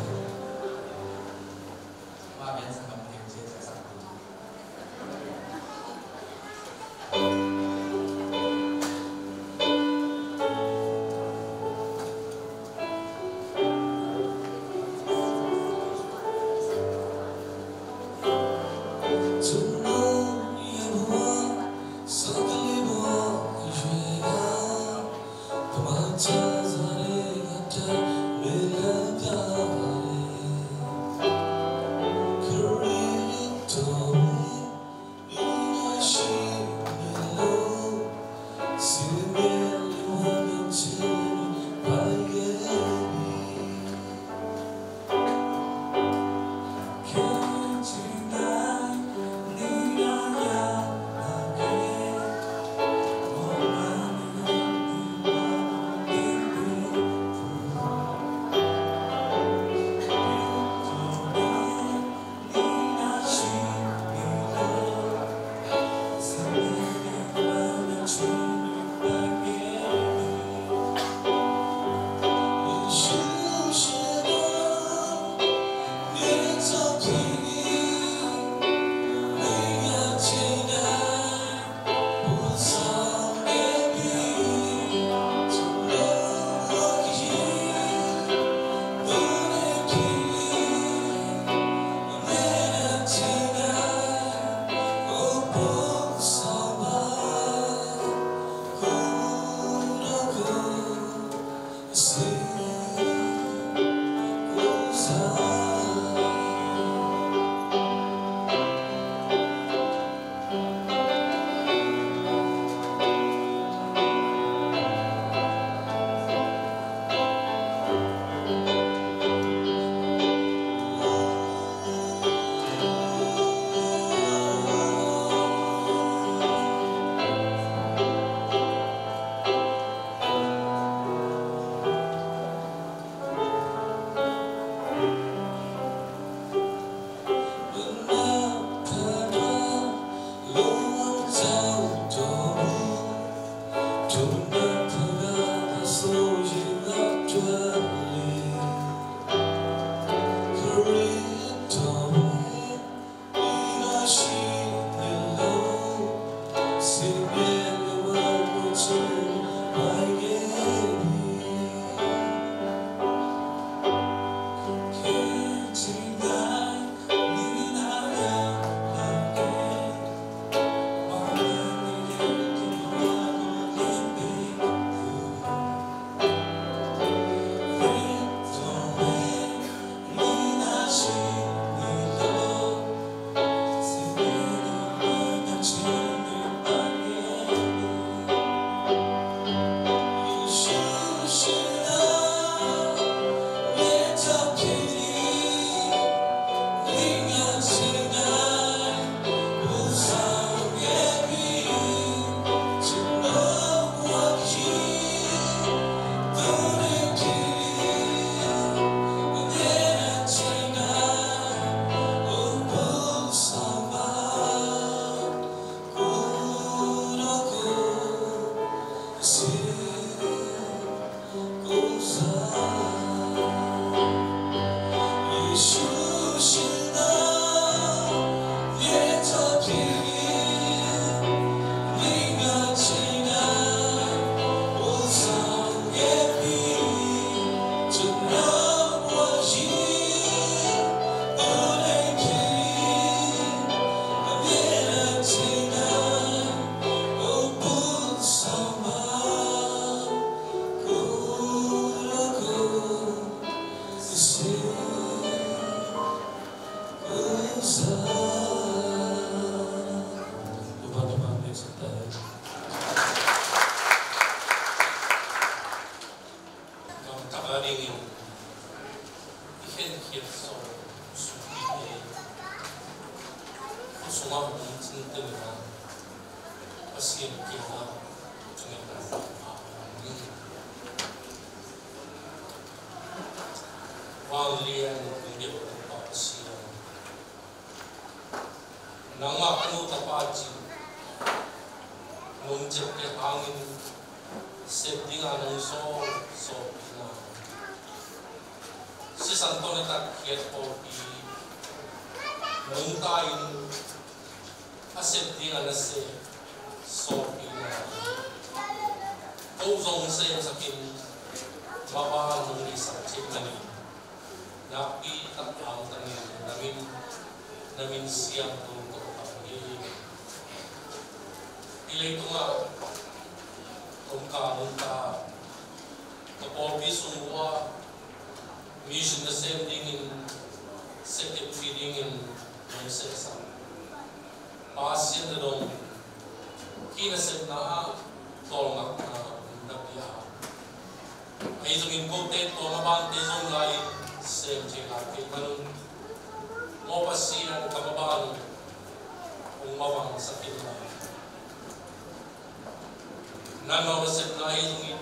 Gam tak a dingin i khenkhiat sawm sukpih hi. Khua sungah hong cingte le hang Pasian kiangah thungen a hong hi. Vanglian hong biak Topa Pasian, nangmah ka no tapa cih nong ciapteh hangin Sep dingin a nungso sawpina, sisan tawh na tatkhiat pawlpi nungta in a sep dingin a sep sawpina, ko zong semsak in mavang nong neihsak cih manin nakpi tak hangtangin na min, na min siangtho ka phat hi. I leitungah kong kah nungta, ka pawlpi sung uh ah mission nasem dingin, secretary dingin nong sehsak Pasian na dong, hih nasepna ah tawlngakna na pia. Ahi zongin kote tua mabangte zong lai-in sem thei lai kei manun, maw Pasian, ka mabang uh hong mavangsak in la. Nangmah nasepna ahi zongin,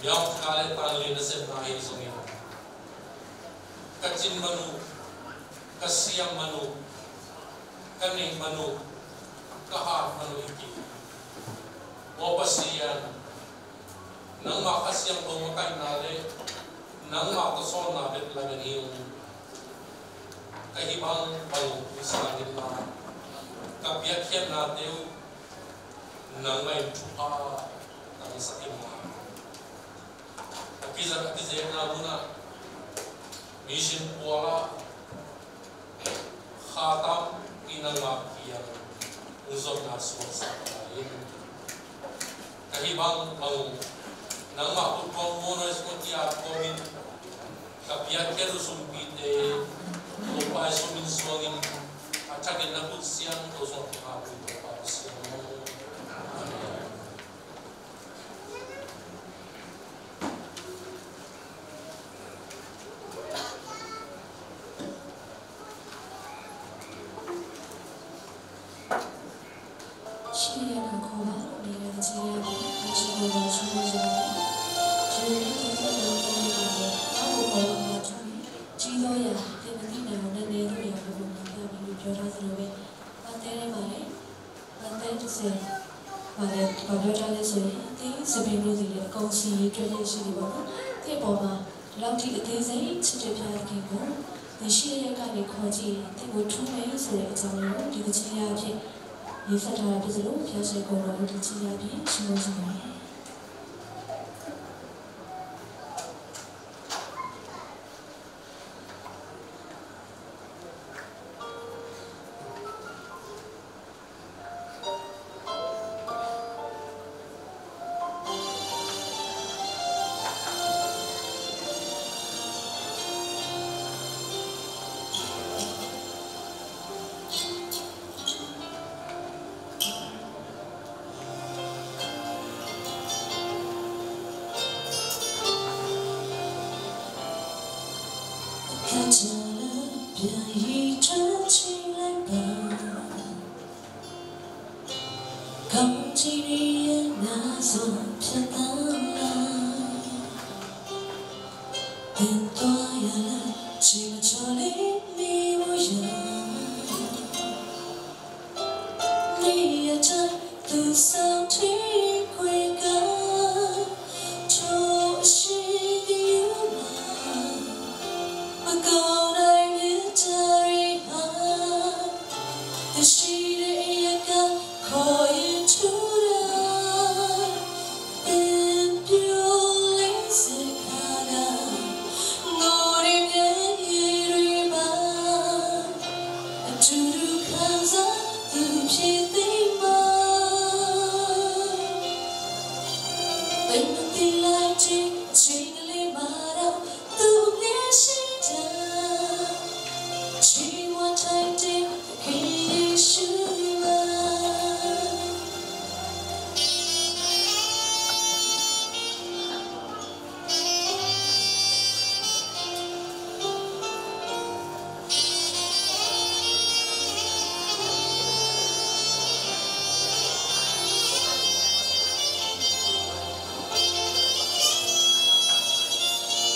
biakna le tanglian nasepna ahi zongin, ka cin man uh, ka siam man uh, ka neih man uh, ka hat man uh hi kei. Aw Pasian, nangmah Kha Siangtho makaihna le nangmah tawhsawlna bek lamen hi ung. Ka hih bang bang uh hong sang in la, ka piakkhiatnate uh nangmah in thupha tangsak in la. A kizat a kizekna munah mission pualah kha tampi nangmah kiang hong zonna suaksak lai in, ka hih bang bang uh nangmah khut kong muan uh hi sung a kiat kawmin ka piakkhiat uh sumpite Topa Jesu min suangin a thakin na khut siangtho sungah kong hapui, Topa Pasian aw. Amen. But then it's a, ဘာလဲ ဘာပြောထားလဲဆိုရင် သင်စပယ်လို့သေလျက် အကုန်စင်ရေတွက်လျက်ရှိနေပါတော့။ သင့်အပေါ်မှာ ဒီလောက်ထိအသေးစိတ်ချစ်တဲ့ဘုရားသခင်ကို သင်ရှိတဲ့ရပ်ကနေခေါ်ကြည့်ရင် သင့်ကိုထူးမယ်ဆိုတဲ့အကြောင်းကို ဒီသီချင်းများအဖြစ် ရေးသားထားတာဖြစ်သလို ဘုရားရှင်ကိုယ်တော်ကို ဒီသီချင်းများအဖြစ် ချီးမွမ်းချင်ပါတယ်။ ကောင်းချီးတွေရဲ့ နားစွင့်ဖြတ်သန်းလာ၊ သင်သွားရာလမ်း ခြေမချော်လေး မီးမူရာ နေရာတိုင်း သူဆောင်ထိခွေက ထိုအရှိန်ကယူမှာ မကောင်းတိုင်းမြစ်တာတွေဟာ သူရှိတဲ့အရပ်က ခေါ်ရင်ထူးတတ် ပင်ပျော်လေးစင်ခါက ငိုတွေမျက်ရည်တွေပါ အတူတူခံစားသူဖြစ်သေးမှာ ပင်မသီလိုက်ခြင်း အချိန်ကလေးမှာတော့ သူ့မျက်ရှိတမ်း ချီးမွမ်းထိုက်တဲ့ သခင်ယေရှုပါ။ အ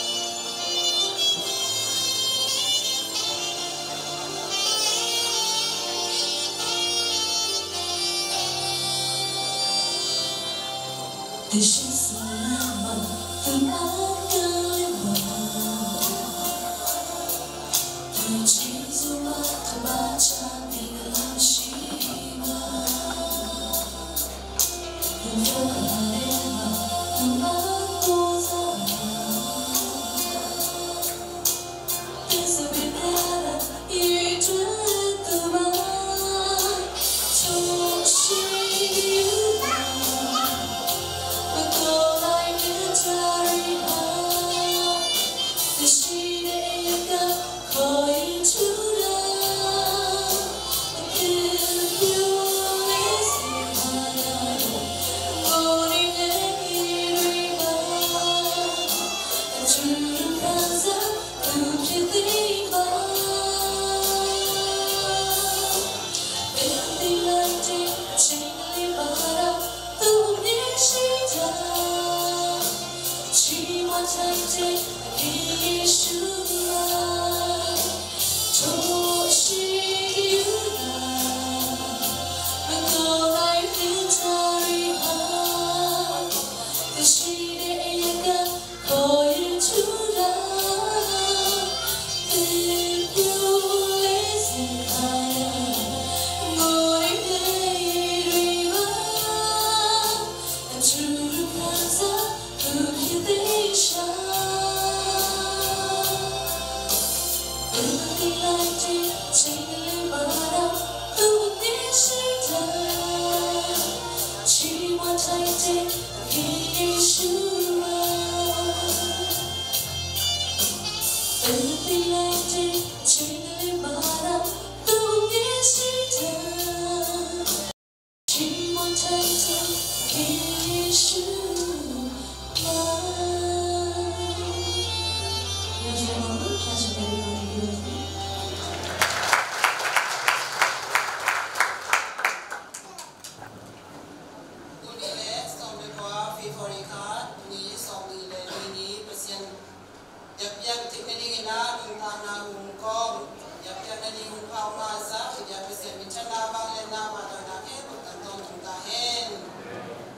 Tuni le sawm le kua February kha, tuni sawm ni le li ni Pasian biakpiak theih nadingin ah nuntakna hong kawm, biakpiak nading hong pha uh mah zah i biak Pasian minthanna vangliatna pahtawinak khempeuh tang tawntung ta hen.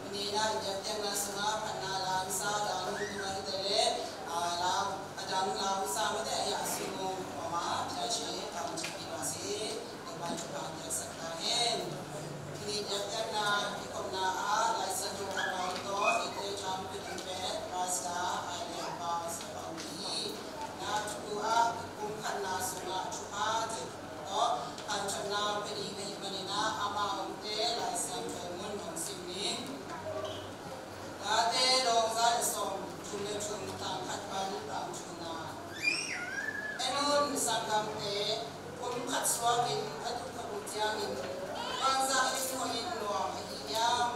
Tuni in ah i biakpiakna sungah phatna la hong sa, la hong tungah hi ta leh, a la, a dang la hong sa mah teh a hiah a sung hong om a, pia ci hong thank you, Topa in thupha piaksak ta hen. Tuni biakpiakna kikhopna ah Lai Siangtho kammal tawh eite tha hong pia ding pen Pastor Ailen Pau Sia Pau hi. Na thu ah kum khatna sungah thupha cih tawh panthotna pia ding ahih manin ah amah hong tel Lai Siangtho mun hong sim ning. Late dawng za le sawm, thum le thum, tang khat pan tang thumna. En un, sanggamte, kum khat suakin a tup khat uh ciangin vanzat in hong in nuam ahi hiam?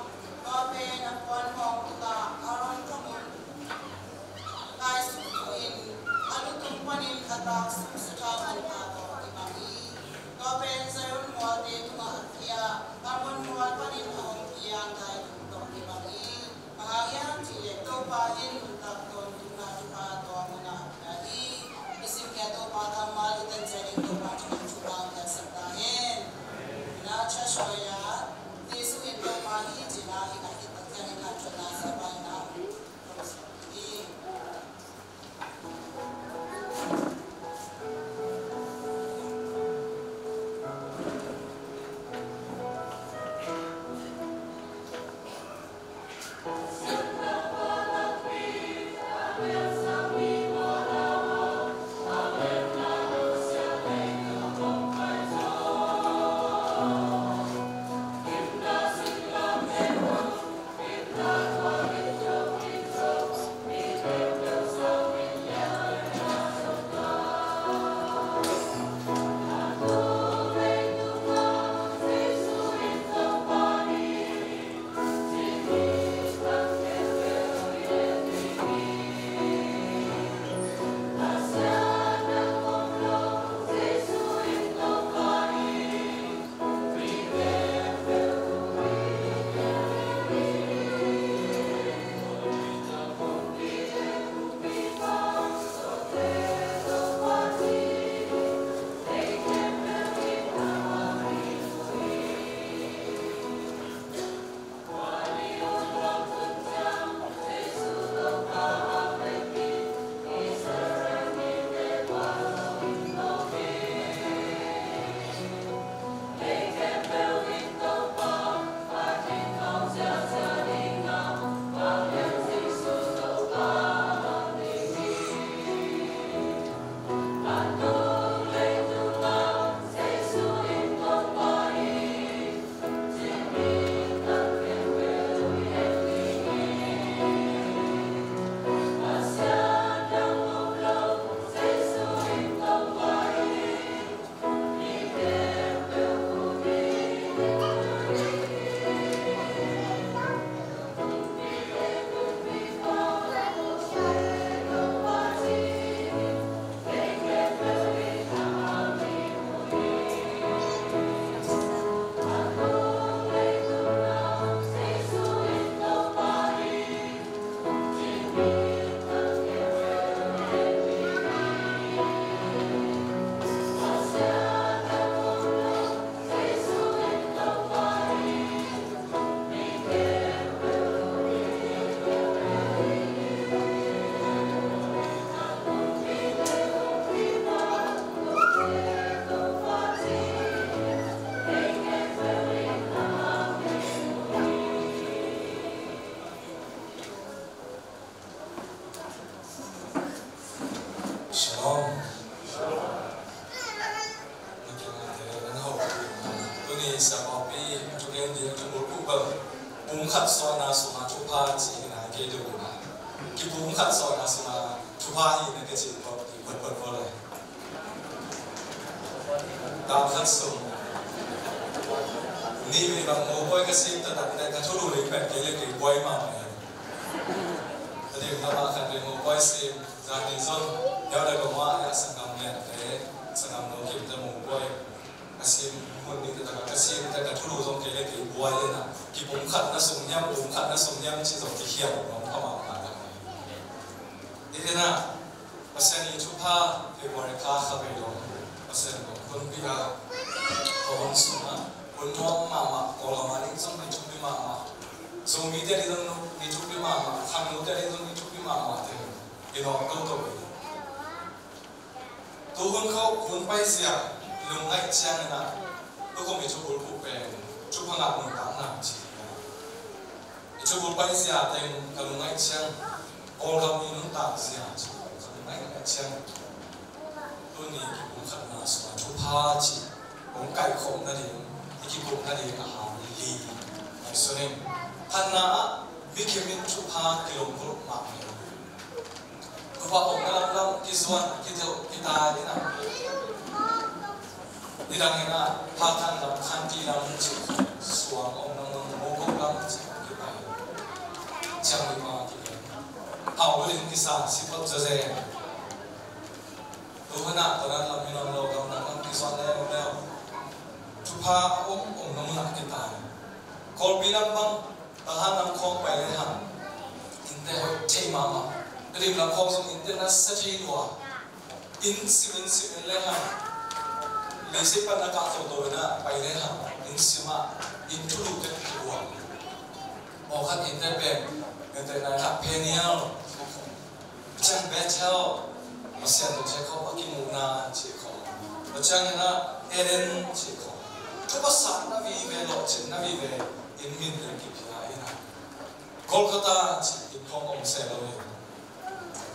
Tua pen a puan hawng tuk ah Aaron thong un kaisuk in a lutung panin a taksuk sutha manpha tawh kibang hi. Tua pen Zion mualte tungah a khia, Hermon mual panin a hong piang dai tung tawh kibang hi. Bang hang hiam cih leh Topa in nuntak tawntungna thupha tua munah a pia hi. I simkhia Topa kammal i tan ciangin Topa thupha piaksak ta hen. Na church choir, Jesu in Topa hi cih na hi, a khit tak ciangin a thotna za pa in a hong hi. Om. Tuni siapa pi, tu gen di tu bul bul bul. Pum khat suahna sungah thupha ci hi na kei deuh na. Kipum khat suahna sungah thupha hi na kei ci bul bul bul bul le. Dam khat sung. Ni mi bang mo koi ka sim ta tak tak ka thulu le pen kei le kei boi ma ma. Tadi nama khat le mo koi sim. Zani zong, yau da gong wa ya sangam lian te, sangam lo kim ta mu buai. Ka sim hun ni ta ka sim ta ka thulu zong kei le kei buai le na. Kipum khat na sung hiam, pum khat na sung hiam ci zong ki hiam lo ka ma ma ta. Ite na, Pasian i thupha, February kha kha bei lo. Pasian lo kun pi a, ko hong sung a, kun nuam ma ma, ko la ma ling zong ni thupi ma ma. Zomi te ni zong ni thupi ma ma, Khangno te ni zong ni thupi ma ma te. I lawm toto hi. Tu hun khawh hun paizia lungngaih ciangin ah, tukum i thubul buh pen thupha ngah nuntakna ci hi. I thubul paizia teng ka lungngaih ciang, Kawlgam i nuntak zia ci ka lungngaih ciang. Tuni kipumkhatna sungah thupha ci hong kaikhawm nading, i kikup nading a hau li. Hong suning. Thanna ah mikim in thupha kilonggulh mah hi. Thupha hong na lamlam kizuan kitel kitai in a. Nidang in a, Hakhan lam, Khanti lam ci, suang om nang nang, Mokok lam ci kipai. Ciang li ma kipai. Hau ling kisa, sipot zaze. Tu hun ah, Tadan lam, Minam lo, gam nang lam kizuan leu leu. Thupha om om na mun ah kitai. Kawlpi lam bang, Tahan lam khawng pai le hang, innte hoih thei mahmah. Tedim lam khawng zong innte na sa thei lua. Inn sim, inn sim in le hang, leisei pan na kah toto in a pai le hang, inn sim ah inn thulu te kikuang. Pawlkhat innte pen, innte nai khat Peniel, Ciang Bethel, Pasian tawh Jacob a kimuhna ci khawng. Tua ciangin ah Eden ci khawng. Thupha satna vive, lawhcinna vive in min le kipia in a. Golgotha ci in khawng om se lo in.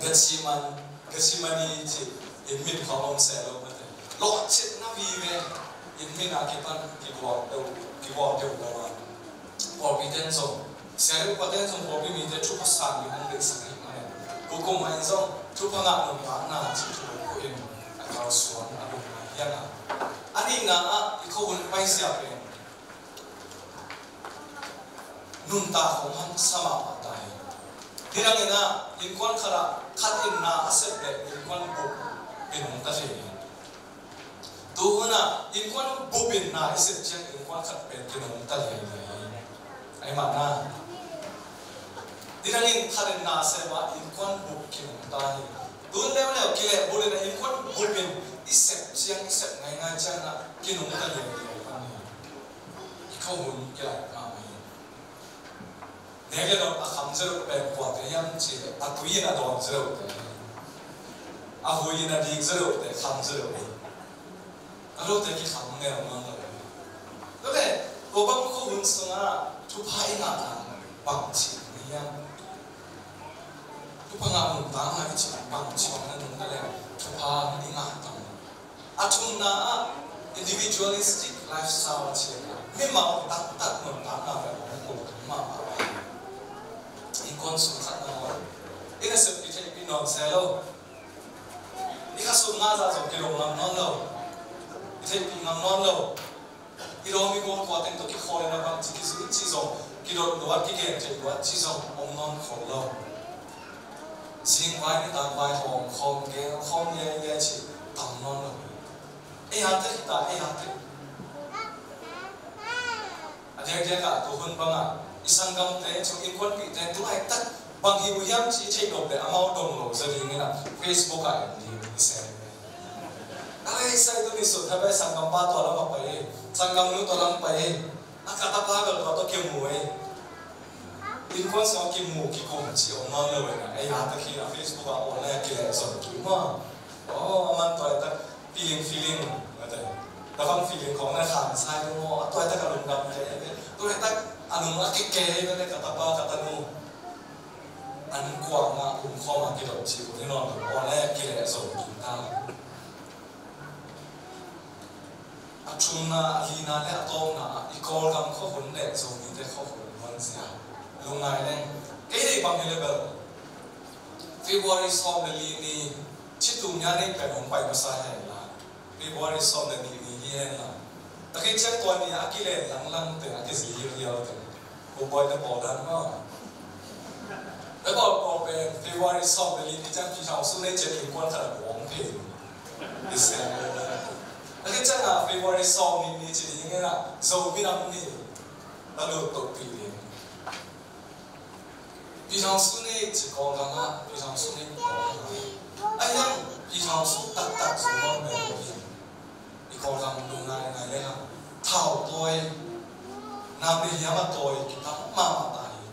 Gethseman, Gethsemane ci in min khawng om se lo mate. Lawhcinna vive in min a kipan kigual deuh, kigual deuh lo a. Pawlpi ten zong, sia le upa ten zong pawlpi mite thupha san ding hong deihsak ahih manin, tukum mah in zong thupha ngah nuntakna cih thu ko in a kalsuan a lungna hiang a. A nihna ah i khuahun paizia pen nuntak hong hamsa mahmah ta hi. Nidang in ah innkuan khat ah khat in na a sep leh innkuan bup in hong ta thei hi. Tu hun ah innkuan bup in na i sep ciang innkuan khat pen kinung ta liailiai hi. Ahih manin nidang in khat in na sep ah innkuan bup kinung ta hi. Tu hun leuleu kilehbulh in ah innkuan bup in i sep ciang, i sep ngaingai ciang ah kinung ta liailiai pan hi. I khuahun kilaih mahmah hi. Nek le dawn a kham zia loh pen kuate hiam cih leh a tui in a dawn zia lohte, a hui in a dik zia lohte kham zia loh hi. A lote kikham ngel ngel lo hi. Tua leh tua bang khuahun sungah thupha i ngahna bangci hi hiam? Thupha ngah nuntakna i cih bangci bang na nung na leng thupha i ngah tam? A thumna ah individualistic lifestyle a ci a, mimal taktak nuntakna pen hong kul mahmah hi. Innkuan sung khat nangawn i nasep i theihpih nawn se lo. I khasum ngah zah zong kidong ngam nawn lo. I theihpih ngam nawn lo. I lawm i gual kua teng tawh kikhawl in a bangci kizui cih zong kidot luat, kigen theih luat cih zong om nawn khol lo. Zingvai nitakvai hawm khawm gel khawm liailiai cih tam nawn lo. Ei a tek hi ta, ei a tek. A diakdiak ah tu hun bangah i sanggamte, innkuanpihte tu laitak bang hi uh hiam cih i theih nop leh amau dong lo zaw dingin ah Facebook ah en ding i sem. A lei sai tu ni sun thapai sanggampa tua lam a pai hi, sanggamnu tua lam pai hi. A ka tapa bel tua tawh kimu hi. Innkuan sungah kimu kikum cih om nawn lo hi na. Ei a tak hi na, Facebook ah online ah kileh zon kik maw. Aw, a man tua tak feeling, feeling mate. Na bang feeling khawng na khang sai ding maw. A tua tak a lungdam kei hi ve. Tua tak a nung a kik kei hi ve ka tapa ka tanu. An kuang ah um khawm a kidot cih uh ni nawn lo, aw le kileh zo kik ta. A thumna, a lina le a tawpna ah i Kawlgam khuahun le Zomite khuahun luanzia lungngai leng. Kei deih bang hi le bel February sawm le li ni, citu nia nei pen hong pai masa hen la, February sawm le nih ni hi hen la. Takei ciang tua ni a kilen langlangte, a kizi hialhialte, Khuabawi te pawl dan maw? Te pawl pawl pen February sawm le li ni ciang Pi Thang Sung nei ciang innkuan khat a buang thei. Takei ciang a February sawm ni ni ci ding in a, Zo minam ni na lut tohpih ding. Pi Thang Sung nei ci Kawlgam ah, Pi Thang Sung nei Kawlgam ah. A hiang Pi Thang Sung taktak Zo mawng mel lo hi. I Kawlgam lungngai ngai le hang. Thau tawi, nam le hiam a tawi kitam mahmah ta hi.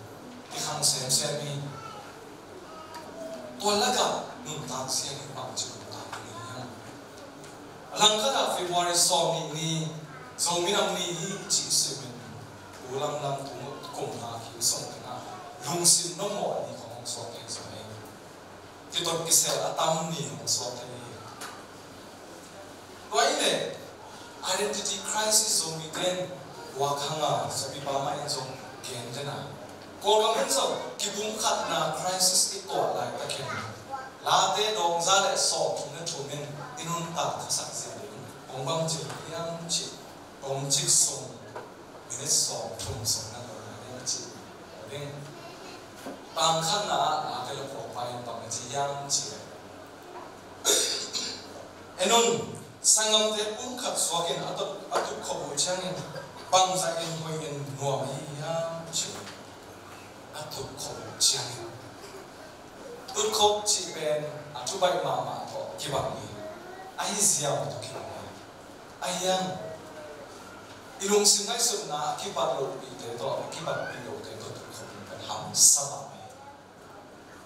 Kikhang semsem hi. Tua lakah nuntak zia hi, bang ci nuntak hi hiam? A langkhat ah February sawm nih ni Zo minam ni hi cih simin, u lamlam tung kum nga kim sawm tengah lungsim nongmawh ni khong hong suak thei zaw hi. Kitot kisel a tam ni hong suak thei hi. Tua hi leh identity crisis Zomite in guak hang a, zapi pa mah in zong gen den a, Kawlgam in zong kipumkhatna crisis i tuah laitakin, Late dawngza le sawmthum le thum in i nuntak khasak zia ding kong bang ci hiam cih, tomcik sung, minit sawmthum sung na lo na ding ci ding. Tangkhatna ah Late le Khuabawi in bang na ci hiam cih leh, en un, sanggamte pumkhat suakin a tut, a tutkhop uh ciangin bangzah in hoih in nuam ahi hiam cih, a tutkhop uh ciangin. Tutkhop cih pen a thubaih mahmah tawh kibang hi. Ahi ziau tawh kibang hi. A hiang i lungsim ngaihsutna a kibat lohpihte tawh, a kibatpih lote tawh tutkhop pen hamsa mahmah hi.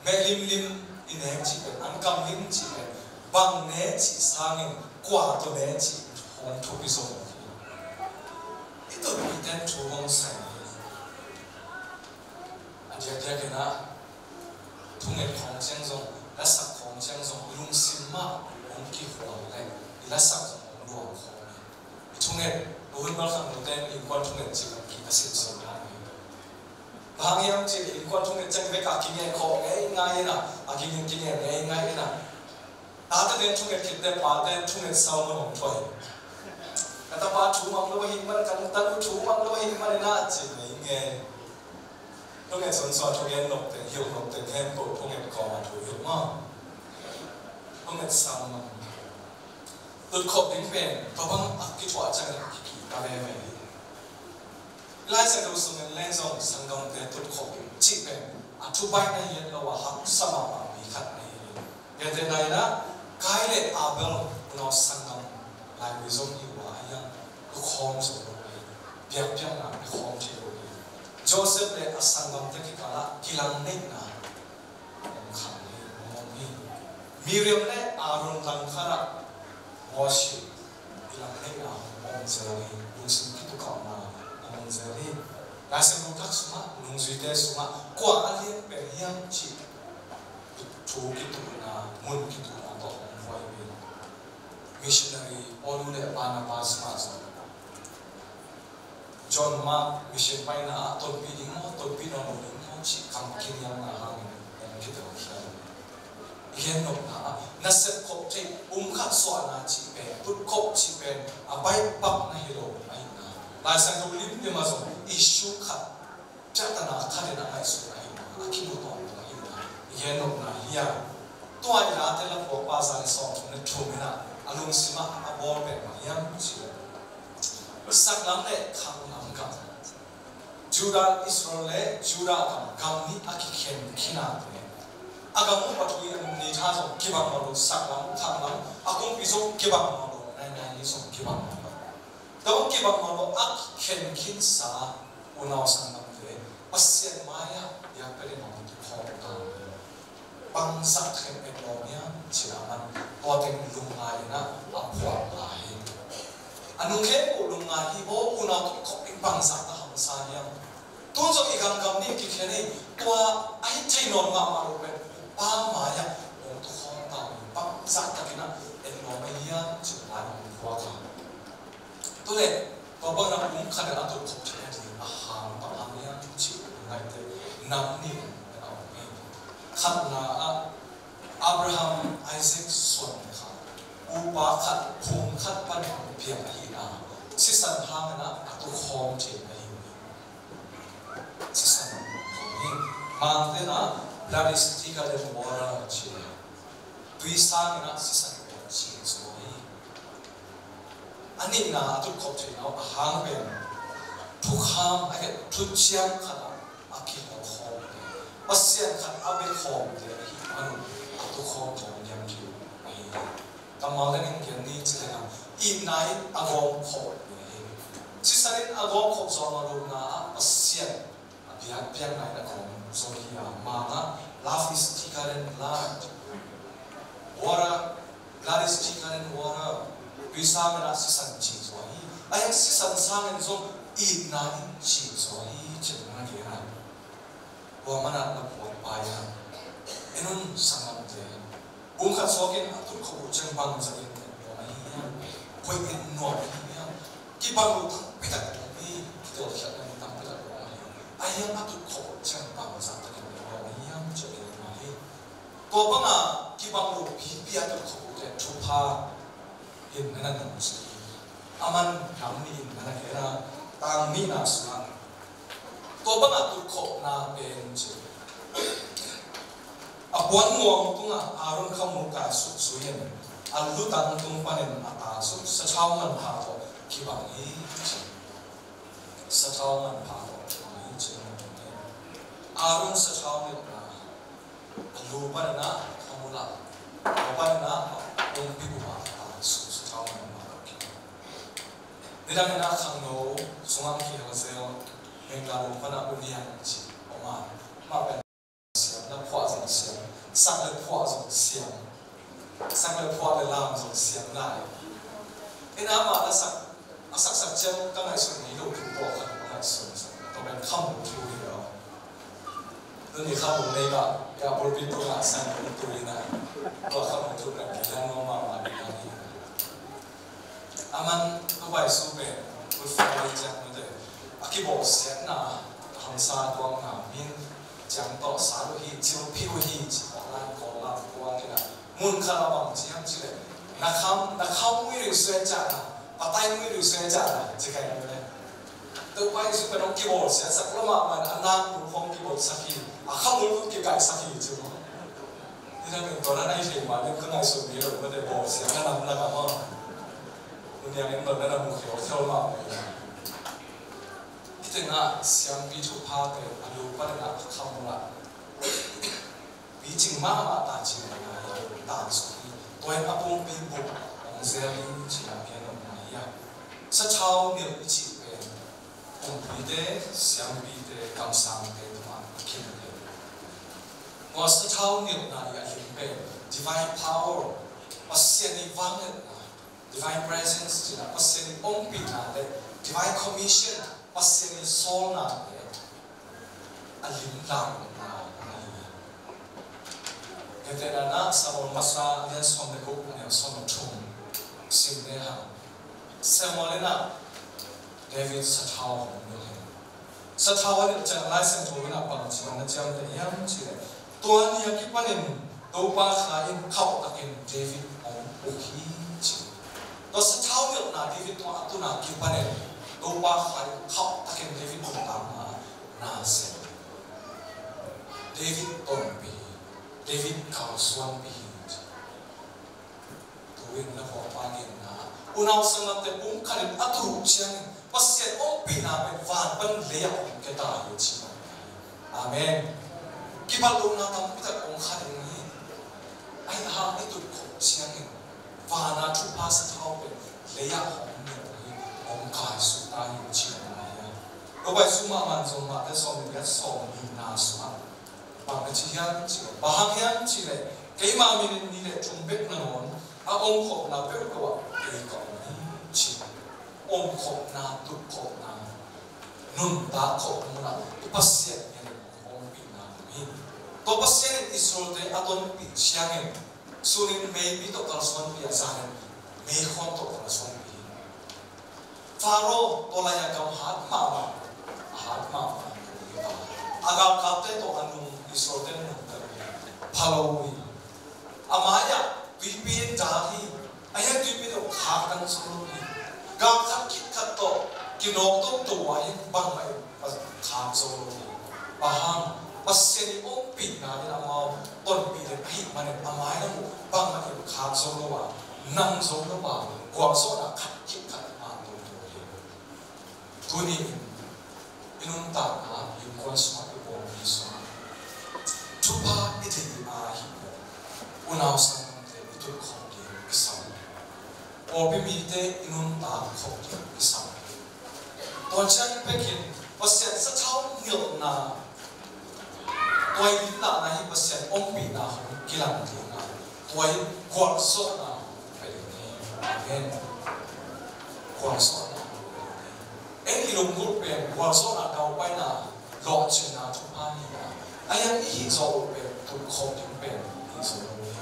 Meh limlim i nek cih pen, an kam lim cih pen, bang ne cih sangin kua tawh ne cih hong thupi zong hi. I tutpihte in thu hong sai hi. A diakdiak in ah, thunget khawng ciang zong, lasak khawng ciang zong, i lungsim mah hong kikhual leh i lasak zong hong luang khawng hi. I thunget, a hun malkhang lote in innkuan thunget cih lam kik a simsim dan hi. Bang hang hiam cih leh innkuan thunget ciang bek a kingen khawh ngeingai in ah, a kingen kingen ngeingai in ah. Tate in thunget khit teh pate in thunget sau man hong thuai. Ka tapa thu mang lo ahih man, ka tanu thu mang lo ahih man in ah ci ngei ngei. Thunget sunsua thugen nop teng, hiuh nop teng hen ko, thunget kawm a thu hiuh maw. Thunget sau man. Tutkhop ding pen tua bang a kithuah ciang in a kiki ta veve hi. Lai Siangtho sung in leng zong sanggamte tutkhop ding cih pen a thubaih na hi lo a, haksa mahmah mi khat na hi. Gentehna in ah, Kain le Abel unau sanggam laigui zong hi uh a, a hiang lukhawm zo lo hi. Biakpiakna lukhawm thei lo hi. Joseph le a sanggamte kikal ah kilangneihna hong khang hi, hong om hi. Miriam le Aaron langkhat ah Moses i langneihna hong om zel hi, lungsim kitukhawmna hong om zel hi. Lai Siangtho Thak sungah, nungzuite sungah kua a lian pen hiam cih thu kituhna, mun kituhna tawh hong huai hi. Missionary Paul le Barnabas mah zong John Mark mission paina ah tonpih ding maw, tonpih nawn lo ding maw cih kam kinialna hangin hong kitel khial. I gen nopna ah, nasep khop theih, um khat suahna cih pen, tutkhop cih pen a baih pak na hi lo ahihna. Lai Siangtho limlim ah zong issue khat, piaktana khat in a ngaihsutna ahihna, a kimu tawntung ahihna i gen nopna hi a. Tua i Late lapuakpa za le sawmthum le thum in ah a lungsim ah a bawl pen bang hiam cih leh, saklam le khanglam gam, Judah, Israel le Judah gam, gam nih a kikhen khinate, a gam upa thu in ni tha zong kibang nawn lo, saklam khanglam a kumpi zong kibang nawn lo, nainai ni zong kibang nawn lo. Tua kibang nawn lo a kikhen khinsa unau sanggamte Pasian mai-ah biakpiak in hong kikhawm ta hi. Bangzah khen et lawm hiam cih a man, tua teng lungngai in ah a phuak lai hi. A nung khempeuh lungngai hi. Aw, unau tawh khop in bangzah ta hamsa hiam? Tun zong i gamgam ni kikhia ni, tua a hi thei nawn mahmah lo pen Pa mai-ah hong tukhawm ta uh hi. Bangzah takin ah en nuam ahi hiam cih lai hong phuak a. Tua leh tua bangin ah pumkhat in a tutkhop theihna ding a hang bang hang hiam cih ngaihte nam nih in a om hi. Khatna ah Abraham, Isaac, suan le kha upa khat, phung khat pan hong piang ahihna, sisan hangin ah a tukhawm theihna hi. Sisan hi. Mangte in ah blood is thicker than water ci a, tui sangin ah sisan pen cing zaw hi. A nihna a tutkhop theihna uh a hang pen thukham a, thuciam khat ah a kihawlkhawmte, Pasian khat a biakhawmte ahih man un a tukhawm zawh liam ding ahi hi. Kammal dangin gen ni ci leng ah, itna in a gawmkhop hi. Sisan in a gawmkhop zawh mah lohna ah Pasian a biak, biakna in a gawm zaw hi a, Mangah, love is thicker than blood. Water, blood is thicker than water. Tui sangin ah sisan cing zaw hi. A hi sisan sangin zong itna in cing zaw hi ci-in a gen a. Tua man ah na puan pai a, en un sanggamte. Pumkhat suak in a tutkhop uh ciang bangzah in en nuam ahi hiam? Koi en nuam ahi hiam? Kibang lo tampi tak om hi. Kitawlkhiatna tampi tak om hi. A hiam a tutkhop uh ciang bangzah takin en nuam ahi hiam cih en nuam hi. Tua banga kibang lo pipi a tutkhop uh teh thupha in na na nungzui hi. A man nam nih in na na gen a, tang nihna sungah tua banga tutkhopna pen ci, a puan muang tungah Aaron khamul kaisuk zui in, a lutang tung panin a ta suk sathau manpha tawh kibang hi ci. Sathau manpha tawh kibang hi ci. Aaron sathau nilhna, a lu panin ah khamul ah, a panin ah lungpi gupah a ta suk sathau manpha tawh kibang. Nidang in ah khangno sungah kihel zel, Mengka lum pan ah U Niang ci om a, amah pen siam, na phuah zong siam, sak le phuah zong siam, sak le phuah le lam zong siam lai. Ina amah na sak, a saksak ciang ka ngaihsun ngei lo tuk pawlkhat ka ngaihsun sak, tua pen khamul thu hi lo. Tuni khamul nei ka, ka pulpit tungah sang tu ina, tua khamul thu ka kilang nuam mahmah ding hi. A man, Topa Jesu pen Good Friday ciang mite a kibawlsiatna, a hamsa tuakna, min ciang tawh sat uh hi, cil phih uh hi, ci, a lan kawl lam kuang in a, mun khat a bang ci hiam cih leh, na kham, na kham mui rih suai ciahna, patai mui rih suai ciahna ci ka hi mite. Topa Jesu pen hong kibawlsiat sak lo mahmah in a nakmul hong kibawlsak hi, a khamul hong kikaihsak hi ci maw. Nidang in tua na i theih mah ding ka ngaihsut ngei lo mate, bawlsiatna nam lak ah maw. U Niang in tua na na mu khialkhial mah uh hi. Hih tengah siampi thuphate a lu panin ah khamul ah picing mahmah, tacing mahmah hi a, tangsuk hi. Tua in a pumpi buk hong zel hi ci-in a gen om hi a. Sathau nilh i cih pen kumpite, siampite, kamsangte tungah a khin hi. Tua sathau nilhna i a lim pen divine power, Pasian i vangliatna, divine presence, cih na Pasian i ompihna le divine commission, Pasian i sawlna le a lim lam na hi. Hehpihna ah Samuel masa lian sawm le guk, a neu sawm le thum sim le hang. Samuel in ah David sathau hong nilh hi. Sathau a nilh ciang Lai Siangtho in ah bang ci-in na ciamteh hiam cih leh, tua ni a kipanin Topa Kha in khauhtakin David hong uk hi ci. Tua sathau nilhna David tungah a tun a kipanin Topa Kha in khauhtakin David nuntakna ah na sem. David tonpih hi. David kalsuanpih hi. Tu-in na khuapa genna, unau sanggamte, pumkhat in a tuh ciangin Pasian ompihna pen van pan lei ah hong kia ta hi ci. Amen. Kibat lohna tampi tak om kha ding hi. Ahi hang i tutkhop ciangin van a thupha sathau pen lei ah hong nilh hi, hong kaisuk ta hi ci. Amen. Topa Jesu mahmah in zong Mate sawm le giat, sawm nihna sungah bang na ci hiam cih leh, bang hang hiam cih leh, keima minit nih le thum bek nangawn a omkhopna peuhpeuh ah kei ka om hi ci. Omkhopna, tutkhopna. nuntak khawh munah i Pasian in ompihna om hi. Tua Pasian in Israel-te a tonpih ciangin sun in meipi tawh kalsuanpih a, zan in meikhawn tawh kalsuanpih hi. Faro tua lai-a gam hat mahmah, a hat mahmah, a galkapte tawh a nung, Israel-te nung pha lo hi. A mai-ah tuipi in dak hi. A hiang tuipi tawh khak dang zo lo hi. Gam khat khit khat tawh kinawk toto ah in bangmah in khak zo lo hi. Bang hang, Pasian i ompihna in amau tonpih den ahih manin a mai lam uh bangmah in khak zo lo a, nang zo lo a, gualzawhna khat khit khat mah toto hi. Tuni in i nuntakna innkuan sungah, i pawlpi sungah thupha i deih a hih leh unau sanggamte i tutkhop ding kisam. Pawlpi mite i nuntak khop ding kisam. Tua ciang pekin Pasian sathau nilhna, tua i nilhna hi Pasian ompihna hong kilang ding a, tua i gualzawhna hong pia ding hi. Amen. Gualzawhna hong pia ding hi. Ei i lunggulh pen gualzawhna, daupaina, lawhcinna thupha hi a, a hiang i hih zawh uh pen tutkhop ding pen hi zo lo hi.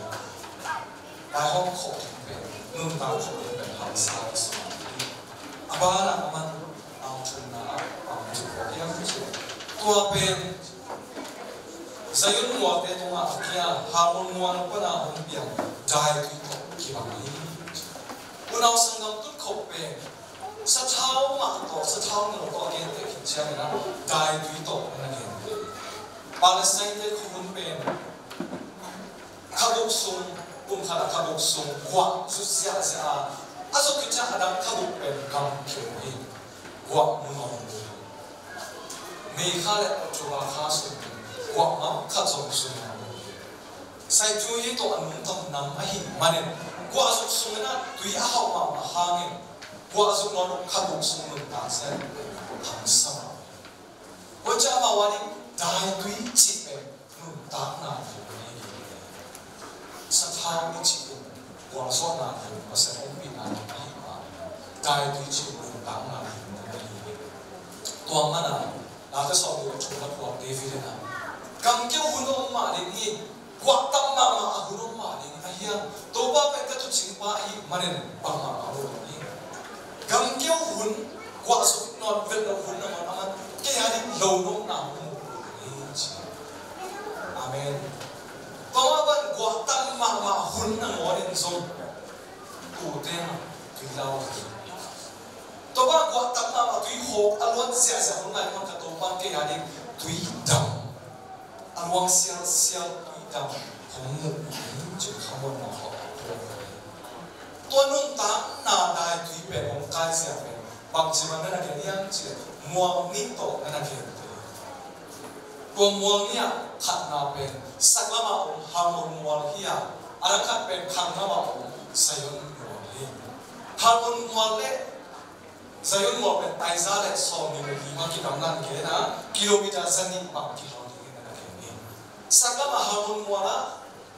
Vaihawm khop ding pen, nuntak khop ding pen hamsa hi zo lo hi. A banah a man, a thumna ah bang ci khawh hiam cih leh, tua pen Zion mualte tungah a kia, Hermon mual pana hong piang daitui tawh kibang hi. Unau sanggam tutkhop pen sathau mah tawh, sathau nilh tawh a genteh khit ciangin ah daitui tawh na na genteh. Palestine-te khuahun pen kha guk sung, kum khat ah kha guk sung guah zuk ziahziah a, a zuk khit ciang a dang kha guk pen gamkeu hi. Guah mu nawn lo hi. May kha le October kha sung guah ngam khat zong zu nawn lo hi. Saitui tawh a nungta nam ahih manin guah zuk sungin ah tui a hauh mahmah hangin guah zuk nawn lo, kha guk sung nuntak zen hamsa mah hi. Tua ciang amau a ding daitui cih pen nuntakna hi. Sathau i cih pen gualzawhna hi, Pasian ompihna hi mah. Daitui cih pen nuntakna hi. Tua mana Late sawmnih le thum na phuak David in ah, gamkeu hun om mah ding hi. Guah tam mahmah a hun om mah ding a hiang, Topa pen ka tuucingpa ahih manin bangmah a hun om hi. Gamkeu hun, guah zuk nawn vet loh hun nangawn a man, kei a ding lo nopna hong mu ding hi, ci. Amen. Tua mah bang guah tam mahmah hun nangawn in zong tuute mah tui lau hi. Tua bang guah tam mahmah tui hawk a luan ziahziah hun lai mah ka Topa kei a ding tui dam, a luang sialsial tui dam hong mu hi, ci khamuanna khawh a phuak hi. Tua nuntakna daitui pen hong kaizia pen bangci bang na na gen hiam cih leh mual nih tawh na na gen hi. Tua mual nih ah khatna pen saklamah om Hermon mual hi a, a dang khat pen khanglamah om Zion mual hi. Hermon mual le Zion mual pen taiza le sawmnih le li mah kidamna gen a, kilometer zanih bang kihel dingin na na gen hi. Saklamah Hermon mual ah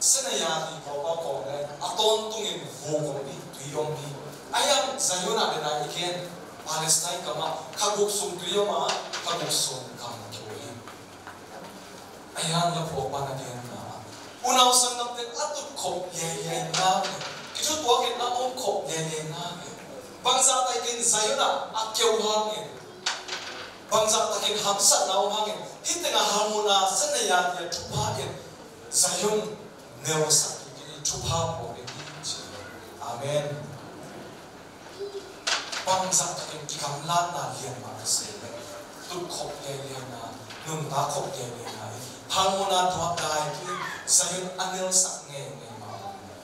Senaya ti kawpa kawm le a tawntungin vuk om hi, tui om hi. A hiang Zion ah le nai i gen, Palestine gamah kha guk sung tui om a, kha guk sung gamkeu hi. A hiang la phuakpa na genna, unau sanggamte a tutkhop liailiai nak leh, kithutuakin a omkhop liailiai nak leh, bangzah takin Zion ah a keu hangin, bangzah takin hamsatna om hangin, hih tengah Hermon a Senaya ti a thupha in Zion nelsak kik in, thupha pua kik in, ci. Amen. Bangzah takin kigamlatna lian mah ka sei leh, tutkhop liailiaina, nuntakkhop liailiaina in Hermon a tuak daitui in Zion a nelsak ngeingei mah bangin,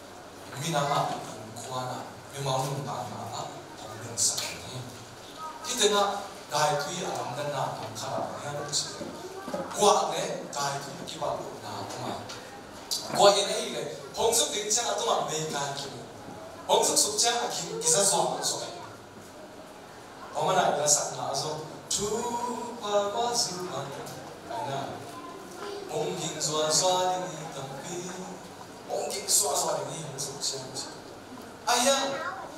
minam ah, innkuan ah, mimal nuntakna ah hong nelsak hi. Hih tengah daitui a lamdanna tawm khat ah bang hiam cih leh, guah le daitui kibat lohna om a, guah in ahih leh hong zuk ding ciang a tungah meikai kimu, hong zuksuk ciang a ging kiza zuahzuah hi. Hong a nai la sakna a zong thupha guah zuk bang aina, hong ging zuahzuah ding hi tampi, hong ging zuahzuah ding hi hong zuk ciang ci. A hiang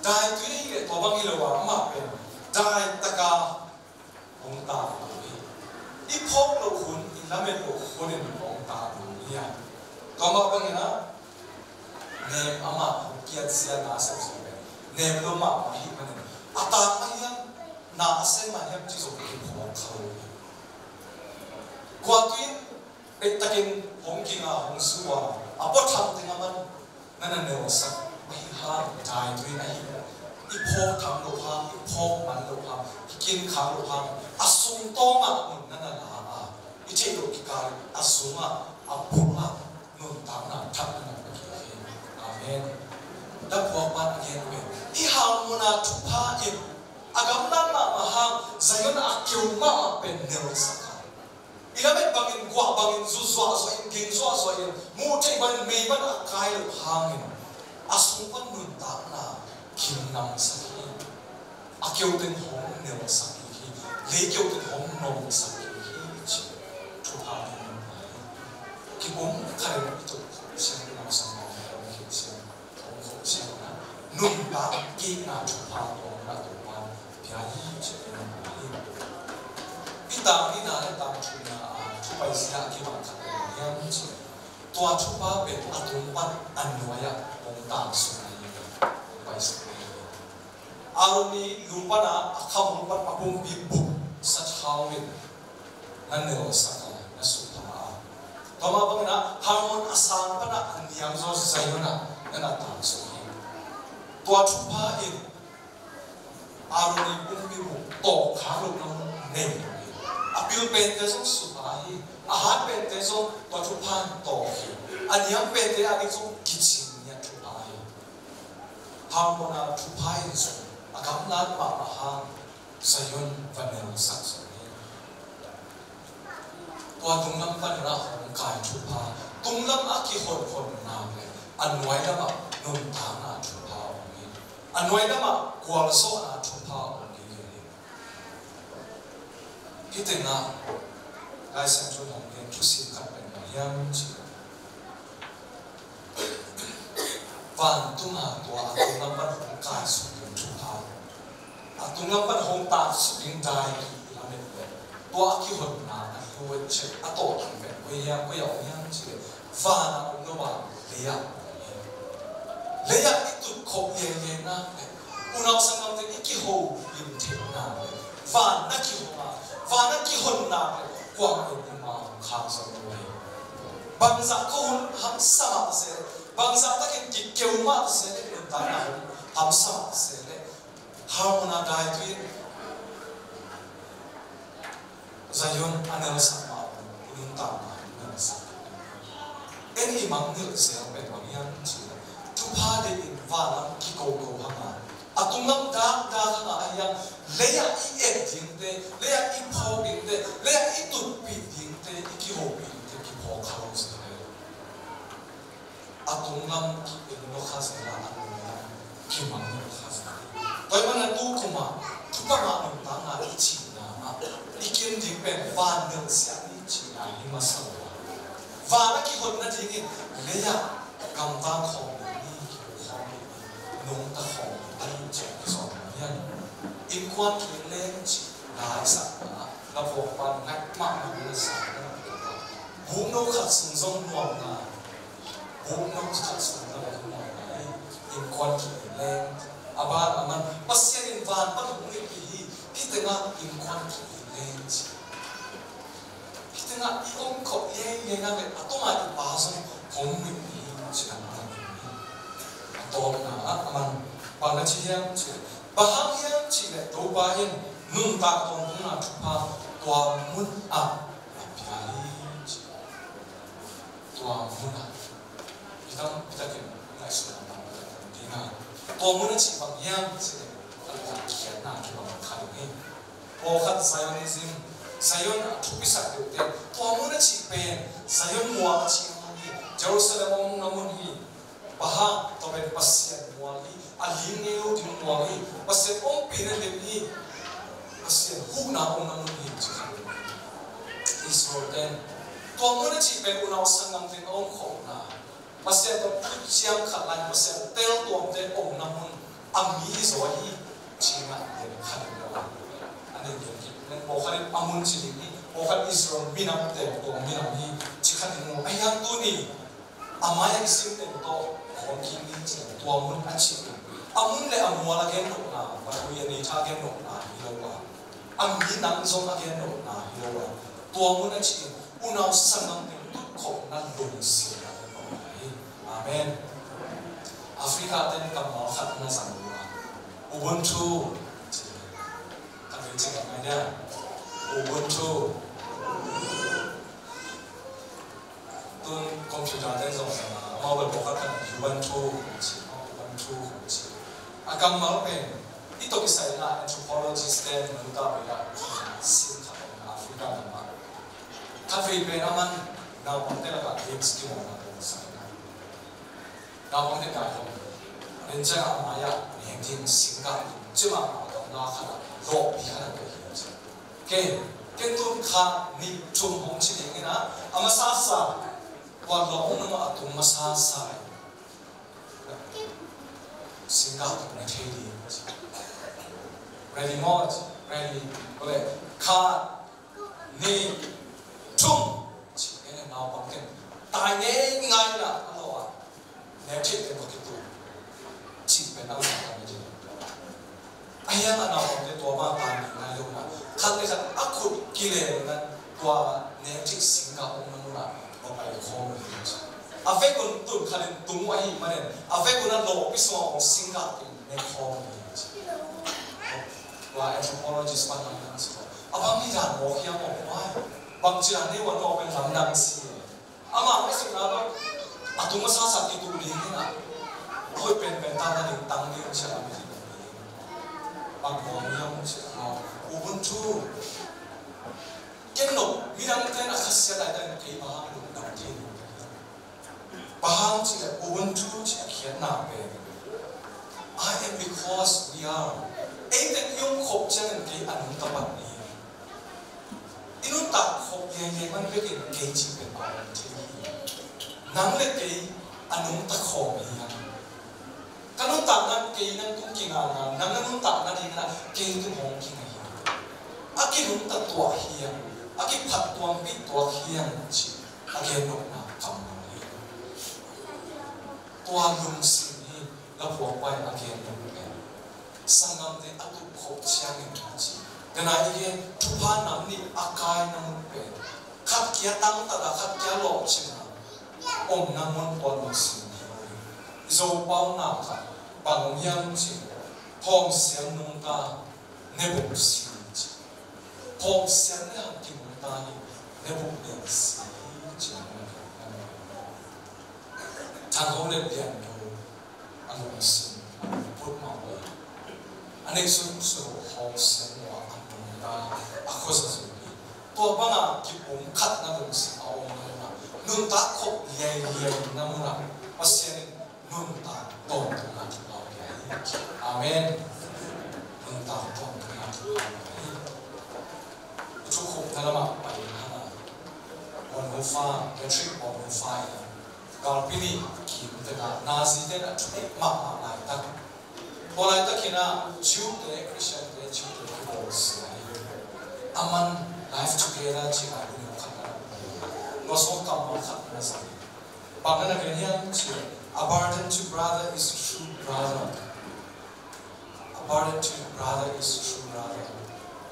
daitui ahih leh tua bang hi lo a, amah pen dai taka hong tang lo hi. I phawk loh hun, i lamet loh hun in hong tang lo hi a. Tua mah bangin ah nem amah hong kiat zia na sem zia pen nem lo mahmah ahih manin a tang mah hiam, na a sem mah hiam cih zong kiphawk kha lo hi. Kua tu in pektakin hong ging a hong zu a, a pua tham teng a man na na nelsak ahi hang, dai tu in ahi, i phawk tham loh hang, i phawk man loh hang, i kin khak loh hang, a sung tawngah mun na na la a, i theih loh kikal a sungah, a bulah nuntakna thak na na pia hi. Amen. Tua puakpan a gen pen, hih Harmon a thupha in a gamlat mahmah hang, Zion a keu mahmah pen nelsak a, i lamet bangin, guah bangin, zu zuahzuah in, ging zuahzuah in, muh theih bangin, mei bangin a kai loh hangin a sung pan nuntakna kinamsak hi. A keu teng hong nelsak hi, lei keu teng hong nomsak hi, ci thupha hi. Kipum khat in i tup siang, i lau sang, i lau sang, hong khawh ciangin ah nuntak kikna thupha tawh na Topa pia hi, ci-in a hi. Hih tang nihna le tang thumna a thupaizia a kibang khat pen hiam cih leh, tua thupha pen a tung pan a nuai-ah hong tangsuk na hi, hong paisuk na hi. Aaron i lu pan a, a khamul pan a pumpi bup sathau in na nelsak a, na supha a. Tua mah bangin ah Harmon a sang pan a, a niam zaw Zion ah na na tangsuk hi. Tua thupha in Aaron i pumpi bup tawh khak lohna mun nei hi. A pil pente zong supha hi. A hat pente zong tua thupha in tawh hi. A niam pente a ding zong kicing ngiat thupha hi. Harmon a thupha in zong a gamlat mahmah hang Zion va nelsak zong hi. Tua tunglam panin ah hong kai thupha, tunglam a kihonhon nak leh a nuai lamah nuntakna thupha om hi. A nuai lamah gualzawhna thupha om hi. Hih tengah Lai Siangtho in hong gen thusim khat pen bang hiam cih leh, vantung a tua a tunglam pan hong kaisuk ding thupha, a tunglam pan hong tangsuk ding dai i lamet leh, tua a kihonna a luat chet a tawh ding pen koi hiam, koi ah om hiam cih leh, van ah om lo a, lei ah om hi. Lei ah i tut khop lele nak leh, unau sanggamte i kihopih theih nak leh, van na kihong a, van na kihon nak leh, kuamah in i ma hong khak zo lo hi. Bangzah khuahun hamsa mah se leh, bangzah takin kikeu mah se leh, nuntakna hong hamsa mah se leh, Harmon a dai tu in Zion a nelsak mah bangin i nuntakna i nelsak. En i mangngilh zel pen bang hiam cih leh, thupha deihin van lam kikoko hang a, a tunglam dakdak hang a, ahi hang lei ah i et dingte, lei ah i phawk dingte, lei ah i tutpih dingte, i kihopih dingte kiphawk kha lo zel hi. A tunglam ki-en lo kha zel a, a nuai lam kimang lo kha zel. Tua ahih manin tu kum ah thupha ngah nuntakna i cihna ah, i kim ding pen van nelsiah ni cihna hi masa lo a, van a kihon nadingin lei ah gamvang khawm ding ni, kiho khawm ding ni, nungta khawm ding ni cih a kizom hi. Innkuan ki-en leng cih na i sakna ah, na puakpa ngaih mahmah na sa, na puakpa bukno khat sung zong nuamna, bukno khat sung zong nuamna hi. Innkuan ki-en leng, a ban a man, Pasian in van pan hong neihpih hi. Hih tengah innkuan ki-en leng ci. Hih tengah i om khop leng leng a, a tungah i Pa zong hong neihpih hi ci a man. A tawpna ah a man bang na ci hiam cih leh, bang hang hiam cih leh Topa in nuntak tawntungna thupha tua mun ah a pia hi ci. Tua mun ah, i tam pitakin ngaihsutna tam pitakin ding a, tua mun a cih bang hiam cih leh, a lungkhiatna kibang kha ding hi. Pawlkhat Zionism, Zion a thupisak deuhte, tua mun a cih pen Zion mual a cih hang hi, Jerusalem omna mun hi. Bang hang? Tua pen Pasian mual hi, a lim ngei lo ding mual hi, Pasian ompihna lian hi, Pasian huhna omna mun hi ci kha. Israel ten tua mun a cih pen unau sanggamte a om khawmna, Pasian tawh thuciam khat lai, Pasian teltuamte omna mun a mi hi zaw hi ci-in a lian kha ding lo. A lian lian kik pen Mawkhat in a mun ci ding hi, mawkhat Israel minam teng tua minam hi ci kha ding maw. A hiang tuni a mai-ah i sim teng tawh hong kik ni ci, tua mun a cih in. A mun le a mual a gen nopna, Baibal a nei tha a gen nopna hi lo a, a minam zong a gen nopna hi lo a, tua mun a cih in unau sanggam teng tutkhopna lungsim a gen nopna hi. Amen. Africa ten kammal khat na zang uh a, Ubuntu ci. Ka vei ci ka ngai dia. Ubuntu. Tun computer ten zong zang a, amau bel pawlkhat kan Ubuntu ci, Ubuntu ci. A kammal pen i tawh kisai na anthropologist ten nuntak vei ah sin khat a, Africa lam ah. Khat vei pen a man naupangte lakah games kimawlna tawh kisai na. Naupangte kai khawm. Len ciang a mai-ah neng ding singgah ding ci mahmah tawh na khat ah lawhpi khat ah pia hi a ci. Kei, kei tun khat nih thum hong ci ding in a, a masasa, tua lawh hong nung a tung masasa. Singgah tung na thei ding. Ready maw? Ready. Khat, nih, thum. Ci, kei le naupang ten tai ngei ngai na a lawh a. Neu thei pen va kitu. Cih pen a lawh a na ci. A hiang a naupangte tua bang tai ngei ngai lo na. Khat le khat a khut kile na tua neu thei singgah hong na mun a va pai khawm hi ci. A vekun tun khat in tung uh ahih manin a vekun a lawhpi sungah hong singgah tung ne khawm hi ci. Tua anthropologist pan lamdang si lo. A bang hi dan mawk hiam mawk mai. Bang ci dan ne wan mawk pen lamdang si. Amah mah sihna lo. A tung a sasa kitu ding hi na. Hoih penpen ta na ding tang ding sia lam hi ding. Bang mawk hiam mawk sia. Ubuntu. Ken lo midang ten a khasiat lai ten kei bang hang lungdam thei ding. Bang hang cih leh Ubuntu cih a khiatna pen I am because we are. Ei pen i om khop ciangin kei a nungta pan hi. I nuntak khop liailiai man bekin kei cih pen a om thei hi. Nang le kei a nungta khawm hi hang. Ka nuntakna kei nang tung kinga na, nang na nuntakna ding na kei tung hong kinga hi. A kinungta tuah hi hang, a kiphat tuampih tuak hi hang cih a gen nopna kammal hi. Tua lungsim hi la phuak pai a gen nop pen. Sanggamte a tup khop ciangin a ci. Dena i gen thupha nam nih a kaina mun pen. Khat kia tangtata, khat kia lawhcinna. Omna mun tua lungsim hi. Zopau na khat bang om hiam cih. Hawm siam nungta ne buk si ci. Hawm siam ne hang ki nungta hi. Ne buk ne si ci. Thang ho le pian ho. A lungsim a put mah uh a, a neih sunsun uh hong sem uh a, a nungta a khuaza zui hi. Tua banga kipum khatna lungsim a om lo na, nuntak khop liailiai na munah Pasian in nuntak tawntungna kipau pia hi. Amen. Nuntak tawntungna kipau pia hi. I thukhupna lamah pai in hana, Bonhoeffer, Dietrich Bonhoeffer in galpi nih kim tengah Nazi ten a thuneih mahmah laitak. Tua laitak in ah Jew te, Christian te, Jew te kibawl sia hi. A man Life Together cih a inn khat na, tua sung kammal khat na zang hi. Bang na na gen hiam cih leh, a burden to brother is true brother. A burden to brother is true brother.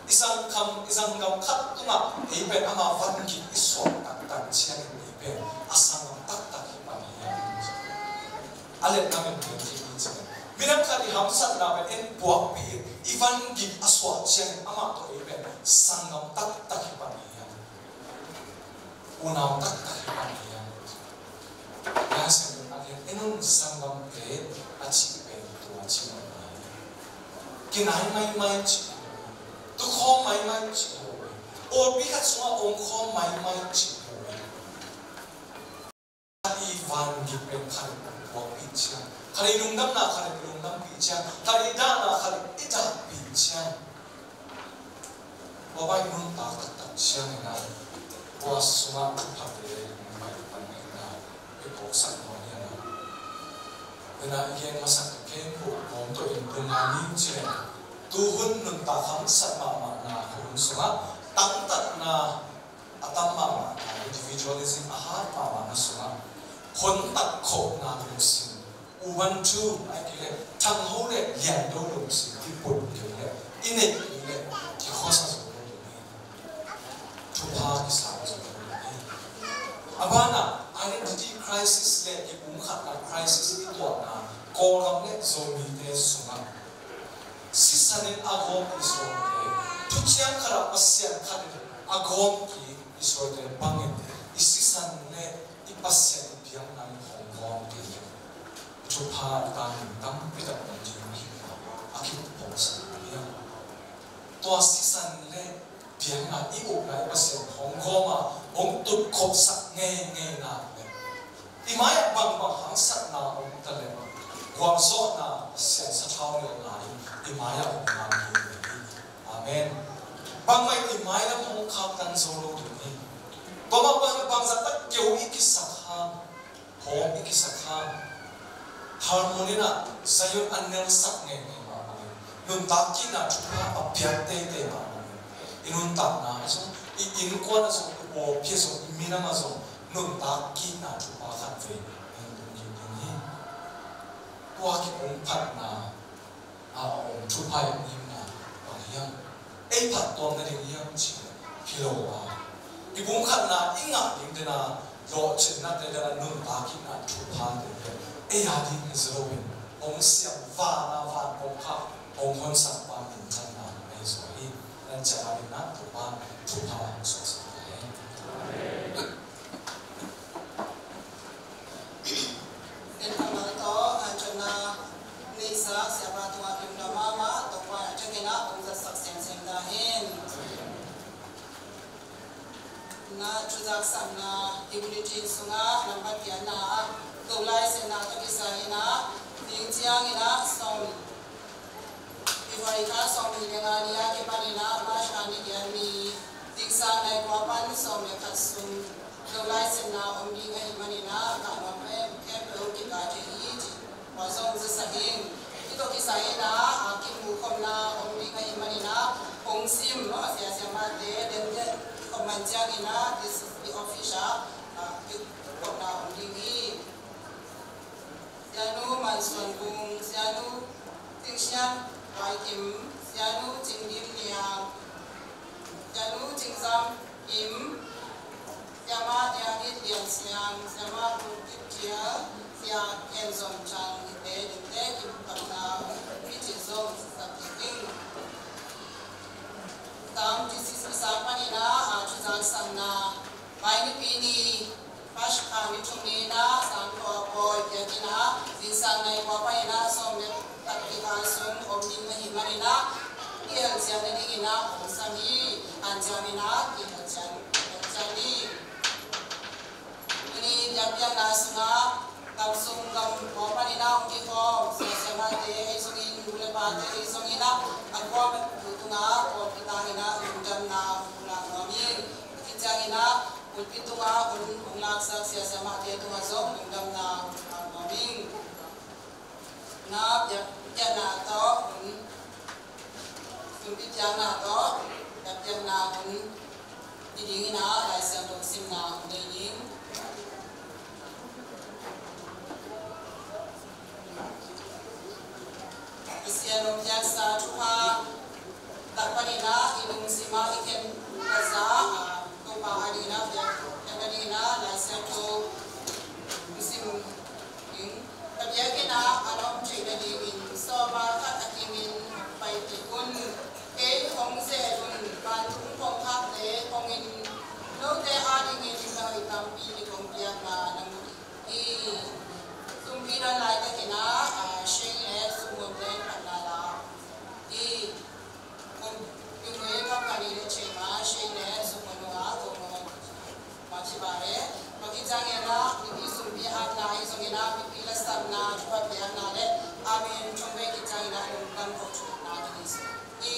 I sanggam, i sanggam khat tungah ei pen ama van gik i suak taktak ciangin ei pen a sanggam taktak hi pan hi. A letna pen pen hi ci. Midang khat i hamsatna pen en puakpih in i van gik a suak ciangin amah tawh ei pen sanggam taktak hi pan hi. Unau taktak hi pan hi. Lai Siangtho in a gen, en un sanggamte a cih pen tua ci mawk lai. Kinai maimai cih lo, tukhawm maimai cih lo, pawlpi khat sungah omkhawm maimai cih lo. Khat i van gik pen khat in puakpih ciang, khat i lungdamna khat in lungdampih ciang, khat i dahna khat in i dahpih ciang. Tua bang i nuntak taktak ciangin ah, tua sungah thuphate, i pai pan ngaihna i phawksak nawn hi a na. Tua na i gen masak khempeuh kawm tawh in tung ngai ni ci leng, Tuhun nuntak haksat mahmahna hun sungah tangtatna a tam mahmahna, individualism a hat mahmahna sungah hontak khopna lungsim, ubuntu a kile thangho le liando lungsim kiput kile i neih kile kikhosa zo lo ding hi. Thupha kisa zo lo ding hi. A banah identity crisis le kipumkhatna crisis i tuahna Kawlgam le Zomite sungah sisan in a gawm Israelte, thuciam khatah Pasian khat in a gawm kik Israelte bangin i sisan le i Pasian i biakna in hong gawm kik. Thupha i tangin tampi tak om ding hi a kiphawksak hiam? Tua sisan le biakna i upna i Pasian hong gawm a hong tutkhopsak ngeingei nak le i mai-ah bangbang haksatna om ta leh gualzawhna Pasian sathau nilhna in i mai-ah hong ngak ding hi. Amen. Bangmah in i mailam hong khaktan zo lo ding hi. Tua mah bangin bangzah tak keu i kisak hang, hawm i kisak hang, harmony in ah Zion a nelsak ngeingei mah bangin, nuntak kikna thupha a piak teitei mah bangin, i nuntakna ah zong, i innkuan ah zong, i pawlpi ah zong, i minam ah zong nuntak kikna thupha khat vei hong tung ding hi. Tua kipumkhatna a om thupha i ngimna bang hiam? Ei phattuam nading hiam cih leh hi lo a, kipumkhatna i ngah ding dena lawhcinna te dena nuntak kikna thupha te hi. Ei a ding hi zo loin hong siam, van a van kongkhak hong honsak pa minthanna ahi zaw hi. Nan ciah a dingin ah Topa thupha hong suaksak ta hen. Amen. Ken kammal tawh hanciamna neihsa siapa tungah lungdam mahmah, Topa in a ciangin ah hong zatsak semsem ta hen. Na thuzaksakna, humility sungah nambat piakna ah, Go Lai Siangtho tawh kisai in ah, ding ciangin ah sawm February kha sawmnih le nga ni a kipanin ah March kha ni giat ni, zingsang nai kua pan sawm le khat sung Zolai siatna om ding ahih manin ah, ka nuam em khempeuh kikah thei hi, ci. Tua zong zasak ing. Hih tawh kisai in ah, a kimu khopna om ding ahih manin ah, hong sim, no, a sia siamahte, den den khop man ciangin ah, this is the office ah, a kikhopna om ding hi. Sianu Mansuan Kung, Sianu Cing Sian Wai Kim, Sianu Cing Dim Niang, Sianu Cing Zam Kim, Siamah Niang It Lian Siang, Siamah Kung Kip Thial, Sia Ken Zom Chang, hihte dingte kimuh kamna, hih cih zong sak ding. Sam T C C sang panin ah, a thuzaksakna, Mai nipi ni, March kha ni thum ni in ah, Sangkhua pawi biakinn ah, zingsang nai kua panin ah, sawm le khat kikal sung om ding ahih manin ah, kihel ciat nadingin ah, hong sam hi, hanciam in ah, kihel ciat, kihel ciat ni. Tuni biakpiakna sungah, gam sung gam khua panin ah hong kikhawm, sia siamahte ahi zongin, nu le pate ahi zongin ah, a khua mah tungah, kawm kitangin ah, lungdamna hong pulak nuam ing. Hih ciangin ah, pulpit tungah hun hong laksak sia siamahte tungah zong lungdamna hong pulak nuam ing. Na biak, biakpiakna tawh hun, sumpi piakna tawh, biakpiakna hun, i dingin ah Lai Siangtho simna hun nei ning. Pasian hong piaksa thupha lak panin ah i lungsim ah i khen ka za, a, Topa a dingin ah, biak, biak a dingin ah Lai Siangtho hong sim ning. Ka biakinn ah a na om theih nadingin sawma khat a kimin pai pih un. Kei hong zel un, vantung kongkhakte hong in, note a dingin na hoih tampi kong piakna na mu ding hi. Sumpi don laitakin ah, a, sheng le sumon le phatna la hi. Kum, kum nui kam kani le chema, shei le sukonu a, kum nui. Machi bare, maki jange na, mipi sumpi hap na, i zonge na, mipi la sap na, chupa piak na le, amen, chong be ki jange na, kum kan ko chu na, kini su. I.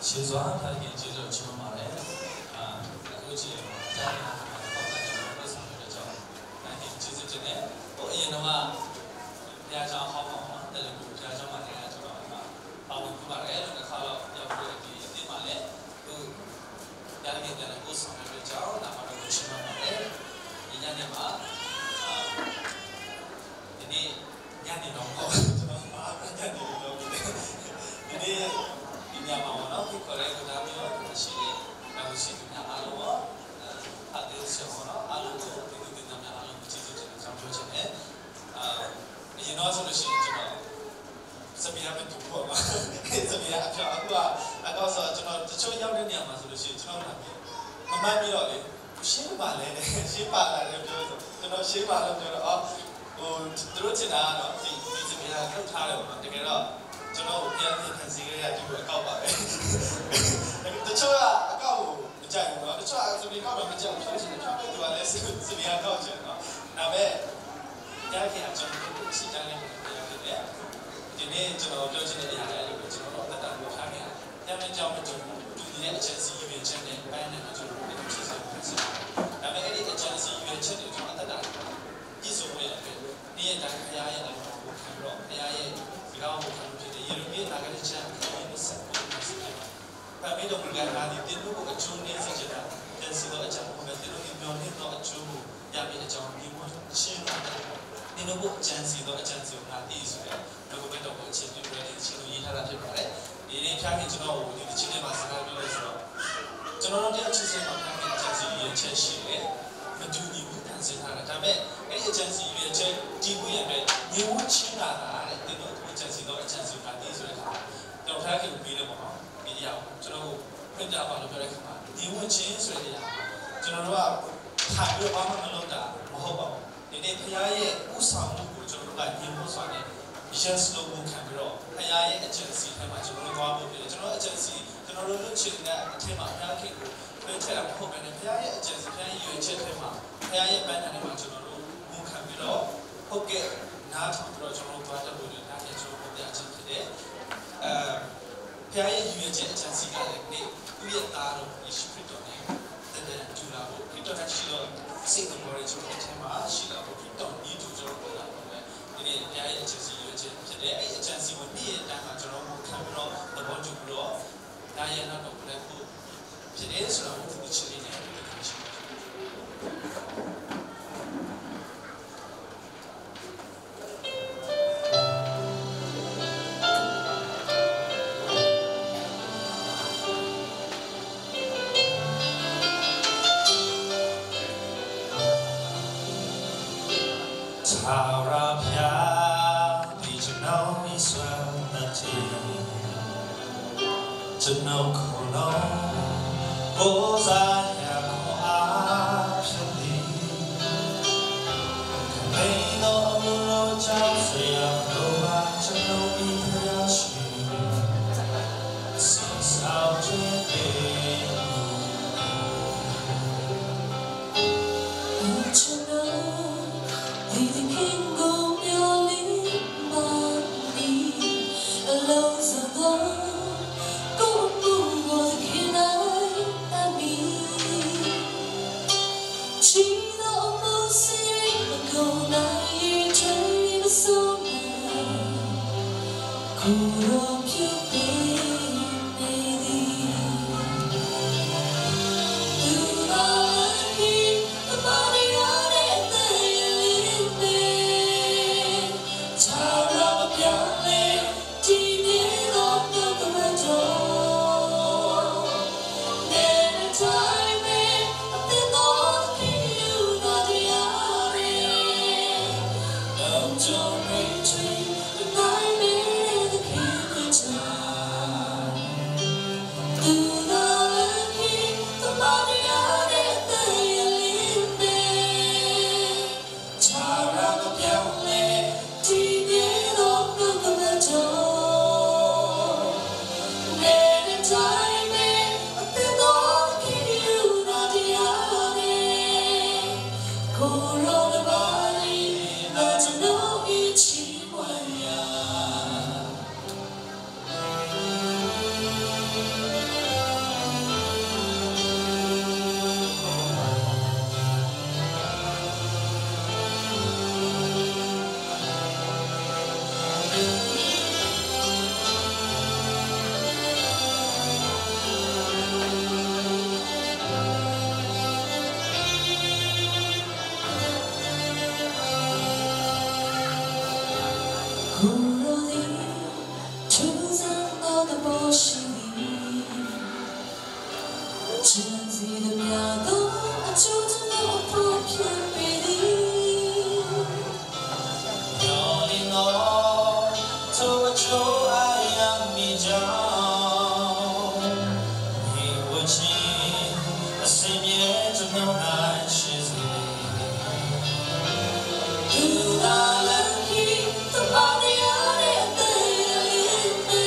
Shi zua, ta ki ji lo chu ma le. A, ku ji, ta ni na, ta ni na, ta ni na, ta ni na, ta ni na, ဒီနေ့ ဒီညမှာပေါ့နော် ဖိတ်ခေါ်တဲ့ ကဒါမီရော ရှိတဲ့ တာဝန်ရှိသူများအားလုံးရော ဖတ်သေးဆရာပေါ့နော် အားလုံးကို ပြည်သူပြည်သားများအားလုံးကို ကျေးဇူးတင်ကြောင်း ပြောချင်တယ်။ အာ အရင်တော့ဆိုလို့ရှိရင် ကျွန်တော် စပီးယားမတူဘူးပေါ့နော်။ စပီးယားအပြောင်း အခုက အကောက်ဆိုတော့ ကျွန်တော် တချို့ရောက်တဲ့နေရာမှာဆိုလို့ရှိရင် ကျွန်တော်လာပြီး မမှတ်မိတော့လေ ရှင်းပါလဲတဲ့ ရှင်းပါလားလို့ပြောဆို ကျွန်တော် ရှင်းပါလို့ပြောတော့ အော် ဟို သူတို့ထင်တာကတော့ ဒီ ဒီစပီးယားက ထုတ်ထားတယ်ပေါ့နော်။ တကယ်တော့ ကျွန်တော်ကို ပြန်ပြန်ဖန်ဆင်းခဲ့ရတဲ့ ဒီကို အကောက်ပါပဲ။ တချို့က အကောက်ကို မကြိုက်ဘူးနော်။ တချို့က စပီးယား အကောက်တော့ မကြိုက်ဘူး။ ကျွန်တော် ကျွန်တော် သူကလည်း စပီးယား အကောက်ချင်နော်။ ဒါပေမဲ့ ဘုရားခင်က ကျွန်တော်တို့ကို ချစ်ကြောင်းနဲ့ ဘုရားခင်နဲ့ ဒီနေ့ ကျွန်တော် ပြောချင်တဲ့ အရာလည်း အဲ့လိုပဲ ကျွန်တော်တို့ အသက်တာကို ထားခဲ့ရတယ်။ ဘုရားနဲ့ ကြောင်းမတူဘူး။ တူညီတဲ့ အကြံစီ ရည်ရွယ်ချက်နဲ့ ပန်းတိုင်ကို ကျွန်တော်တို့ ဖြစ်စေဖို့ ဖြစ်စေတယ်။ ဒါပေမဲ့ အဲ့ဒီ အကြံစီ ရည်ရွယ်ချက်တွေ ကျွန်တော် အသက်တာမှာ ပြည့်စုံဖို့ရန်အတွက် နေ့ရက်တိုင်း ဘုရားရဲ့ အလိုတော်ကို ခံပြီးတော့ ဘုရားရဲ့ စကားကို ခံလို့ဖြစ်တယ်။ ယေရမိ အနာဂတ်ကျမ်း အခန်းကြီး နှစ်ဆယ့်ကိုး မှာ ဆိုရင် ဖန်မင်းတော်မူကား ငါသည် သင်တို့ကို အကျိုးနည်းစေချင်သော ကြံစည်သော အကြံမဟုတ်ဘဲ သင်တို့သည် မျှော်လင့်သော အကျိုးကို ရမည်အကြောင်း ငြိမ်ဝပ်ခြင်း ငါတတ်၏။ သင်တို့ကို အကြံစည်သော အကြံစည်ကို ငါသိ၏ဆိုတဲ့ နှုတ်ကပတ်တော်ကို အခြေပြုပြီးတော့ ဒီသီချင်းကို ရေးထားတာ ဖြစ်ပါတယ်။ ဒီနေ့ ဘုရားခင် ကျွန်တော်ကို ဒီသီချင်းထဲမှာ စကားပြောလို့ဆိုတော့ ကျွန်တော်တို့ တယောက်ချင်းစီမှာ ဘုရားခင် အကြံစည် ရည်ရွယ်ချက် ရှိတယ်။ မတူညီဘူး ဖန်ဆင်းထားတာ။ ဒါပေမဲ့ အဲ့ဒီ အကြံစည် ရည်ရွယ်ချက် တည်ဖို့ရန်အတွက် ငြိမ်ဝပ်ခြင်းသာ သင်တို့ကို ကြံစည်သော အကြံစည်ကို ငါသိဆိုတဲ့အခါမှာ ကျွန်တော် ဘုရားခင်ကို မေးတယ်ပေါ့နော်။ ဒီအရာကို ကျွန်တော်ကို ဖွင့်ပြပါလို့ ပြောတဲ့အခါမှာ ငြိမ်ဝပ်ခြင်းဆိုတဲ့ အရာကို ကျွန်တော်တို့က ထိုင်ပြီးတော့ ဘာမှမလုပ်တာ မဟုတ်ပါဘူး။ ဒီနေ့ ဘုရားရဲ့ ဦးဆောင်မှုကို ကျွန်တော်တို့က ငြိမ်ဝပ်စွာနဲ့ yes လို့ ဝန်ခံပြီးတော့ ဘုရားရဲ့ အကြံစီထဲမှာ ကျွန်တော်တို့ သွားဖို့ဖြစ်တယ်။ ကျွန်တော်တို့ အကြံစီ ကျွန်တော်တို့ လုပ်ချင်တဲ့အထဲမှာ ဘုရားခင်ကို လွှဲထည့်တာ မဟုတ်ဘဲနဲ့ ဘုရားရဲ့ အကြံစီ ဘုရားရဲ့ ရည်ရွယ်ချက်ထဲမှာ ဘုရားရဲ့ ပန်းတိုင်ထဲမှာ ကျွန်တော်တို့ ဝန်ခံပြီးတော့ ဟုတ်ကဲ့ နားထောင်ပြီးတော့ ကျွန်တော်တို့ သွားတတ်ဖို့အတွက် ဒါနဲ့ ကျွန်တော်တို့ ပြခြင်းဖြစ်တယ်။ အဲ ဘုရားရဲ့ ရည်ရွယ်ချက် အကြံစီကလည်း နေ့ သူ့ရဲ့သားတော် ယေရှုခရစ်တော်နဲ့ သက်တမ်းတူလာဖို့၊ ခရစ်တော်နဲ့ရှိသော စိတ်သဘောတွေ ကျွန်တော်တို့ထဲမှာ ရှိလာဖို့၊ ခရစ်တော်နည်းတူ ကျွန်တော်တို့ ပေါ်လာဖို့ပဲ ဒီနေ့ ဘုရားရဲ့ အကြံစီ ရည်ရွယ်ချက် ဖြစ်တယ်။ အဲ့ဒီ အကြံစီကို နေ့ရက်တိုင်းမှာ ကျွန်တော်တို့ ခံပြီးတော့ သဘောတူပြီးတော့ နားရနားတော်ကို လိုက်ဖို့ ဖြစ်တယ်ဆိုတာကို ဒီသီချင်းလေးနဲ့ တွေ့ရှိပါတယ်။ ထာဝရဘုရားသည် ကျွန်ုပ်၏စွမ်းသတ္တိ၊ ကျွန်ုပ်ကိုယ်လုံး ကိုးစားရာခွန်အားဖြစ်သည်။ ခပ်သိမ်းသော အမှုတော်ကြောင့် စိတ်အားမလိုပါ။ ကျွန်ုပ်၏ဘုရားရှင် စောင့်ရှောက်ခြင်းပေးမူ။ ကျွန်ုပ်သည် သခင်ကို မျှော်လင့်ပါမည်။ အလုံးစုံသော ကိုယ်ပူကို သခင်၌အပ်မည်။ ကြီးသောအမှုဆင်းရဲမကုန်နိုင် ရည်ထွေးမဆုံးနိုင် ကိုယ်တော်ပြုပေးနေသည်။ သူသာလမ်းခရီး သမာဓိအားနဲ့ အသက်ရှင်လျှင်ပင် ထာဝရမပြောင်းလဲ တည်မြဲသော နှုတ်ကပတ်တော်နဲ့ တိုင်းပဲ အသစ်သော သခင်ယူ Zi de mya do a chu tu no a pu pya pe di. Yawning aw, to a cho a yang mi jaw. Ni wa chin, a sim ye to no nai shi zi. Tu na la ki, ta pa ni a ne te lim pe.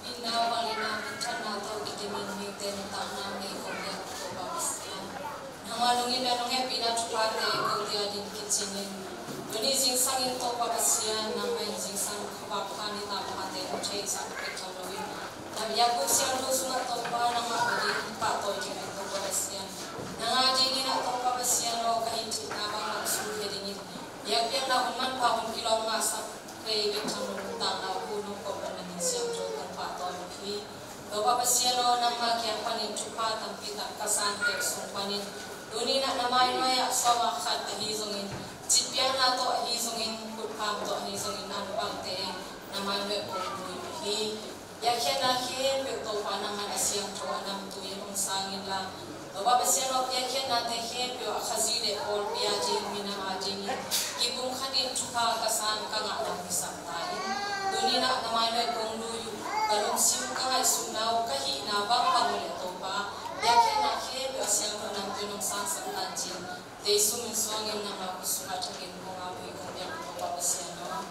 Itna, vangliatna, minthanna tawh kidimin mite nuntakna nei kong biak Topa Pasian, nangmah nungin a nong hehpihna thuphate kote adingin kicingin, tuni zingsangin Topa Pasian, nangmah in zingsang khuavak pha nitak phate hong theihsak bek tham loin, na biakbuk siangtho sungah Topa nangmah ading pahtawi dingin Topa Pasian, nang adingin ah Topa Pasian aw, ka hinthitna bangbang suhkhia dingin biakpiakna hun manpha hun kilawm ngahsak thei bek tham lo nuntakna uh nong kawmna na min siangtho kong pahtawi uh hi. Topa Pasian aw, nangmah kiang panin thupha tampi tak ka sanpih sung panin, tuni-in ah na mainuai-ah sawm ah khat ahi zongin, citpiakna tawh ahi zongin, khutpham tawh ahi zongin, an pangte na mainuai kong lui uh hi. Biakhiatna khempeuh Topa nangman a siangtho a namtui in hong sang inla, Topa Pasian aw, biakhiatnate khempeuh a Khazih le pawlpi ading, minam adingin kipumkhatin thupha ka san ka ngahna hong hisak ta in. Tuni-in ah na mainuai kong lui uh, ka lungsim, ka ngaihsutna uh, ka hihna bangbang uh leh Topa, biakhiatna khempeuh a siangtho a namtui in hong sangsak ta in ci-in Jesu min suangin nangmah khut sungah thakin kong ap uh hi, kong biak uh Topa Pasian aw.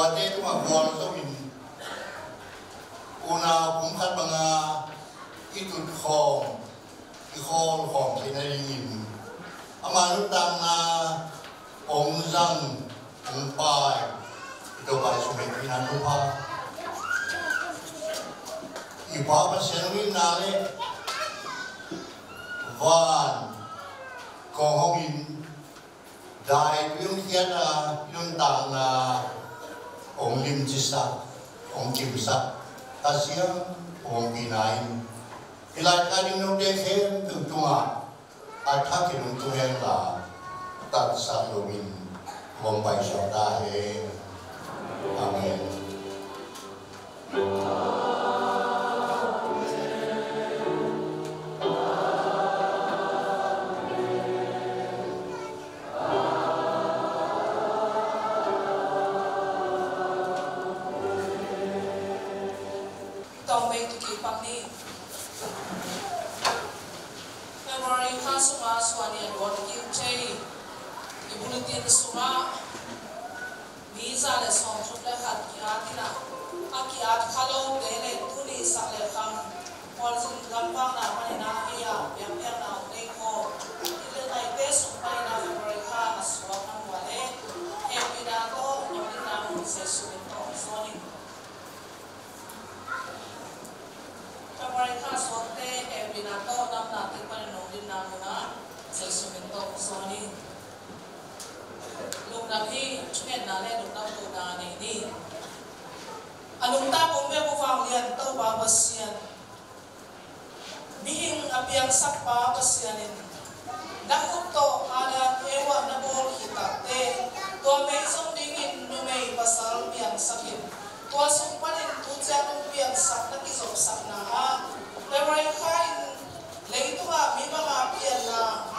Pate tungah gualzo in unau pumkhat banga i tut khawm i khawl khawm theihna dingin ama nuntakna hong zang hong pai i Topa Jesuh min in a nupha i Pa Pasian hong itna le van kong hong in dai tui hong khiat a i nuntakna hong limcisak hong kimsak Kha Siangtho hong pina in i laika ding note khempeuh tungah a thak in hong tung hen la, tatsak loin hong paisuak ta hen. Amen. Tawng bei tu kik pak ni. February kha sungah suan i a duat kik thei i bulletin sungah mi za le sawmthum le khat ki-at in a, a ki-at kha lote le tuni sak le khang khualzin gamvakna panin a hei a biakpiakna hong nei khawm i le ngaite sung panin a February kha a suak a mual le hehpihna tawh nong dinna mun Jesuh min tawh hong sawn in. February kha suakte hehpihna tawh damna teng panin nong dinna mun ah Jesuh min tawh hong sawn in. Lungdam hi. Thungetna le lungdam lohna nei ni. A nungta kong bia bu vanglian Topa Pasian, mihing a piangsak pa Pasian in na khut tawh Adam Eva na bawl khit takte tua mei zong dingin numei pasal piangsak in tua sung panin tu ciang hong piangsak na kizopsakna ah February kha in leitungah mi banga pianna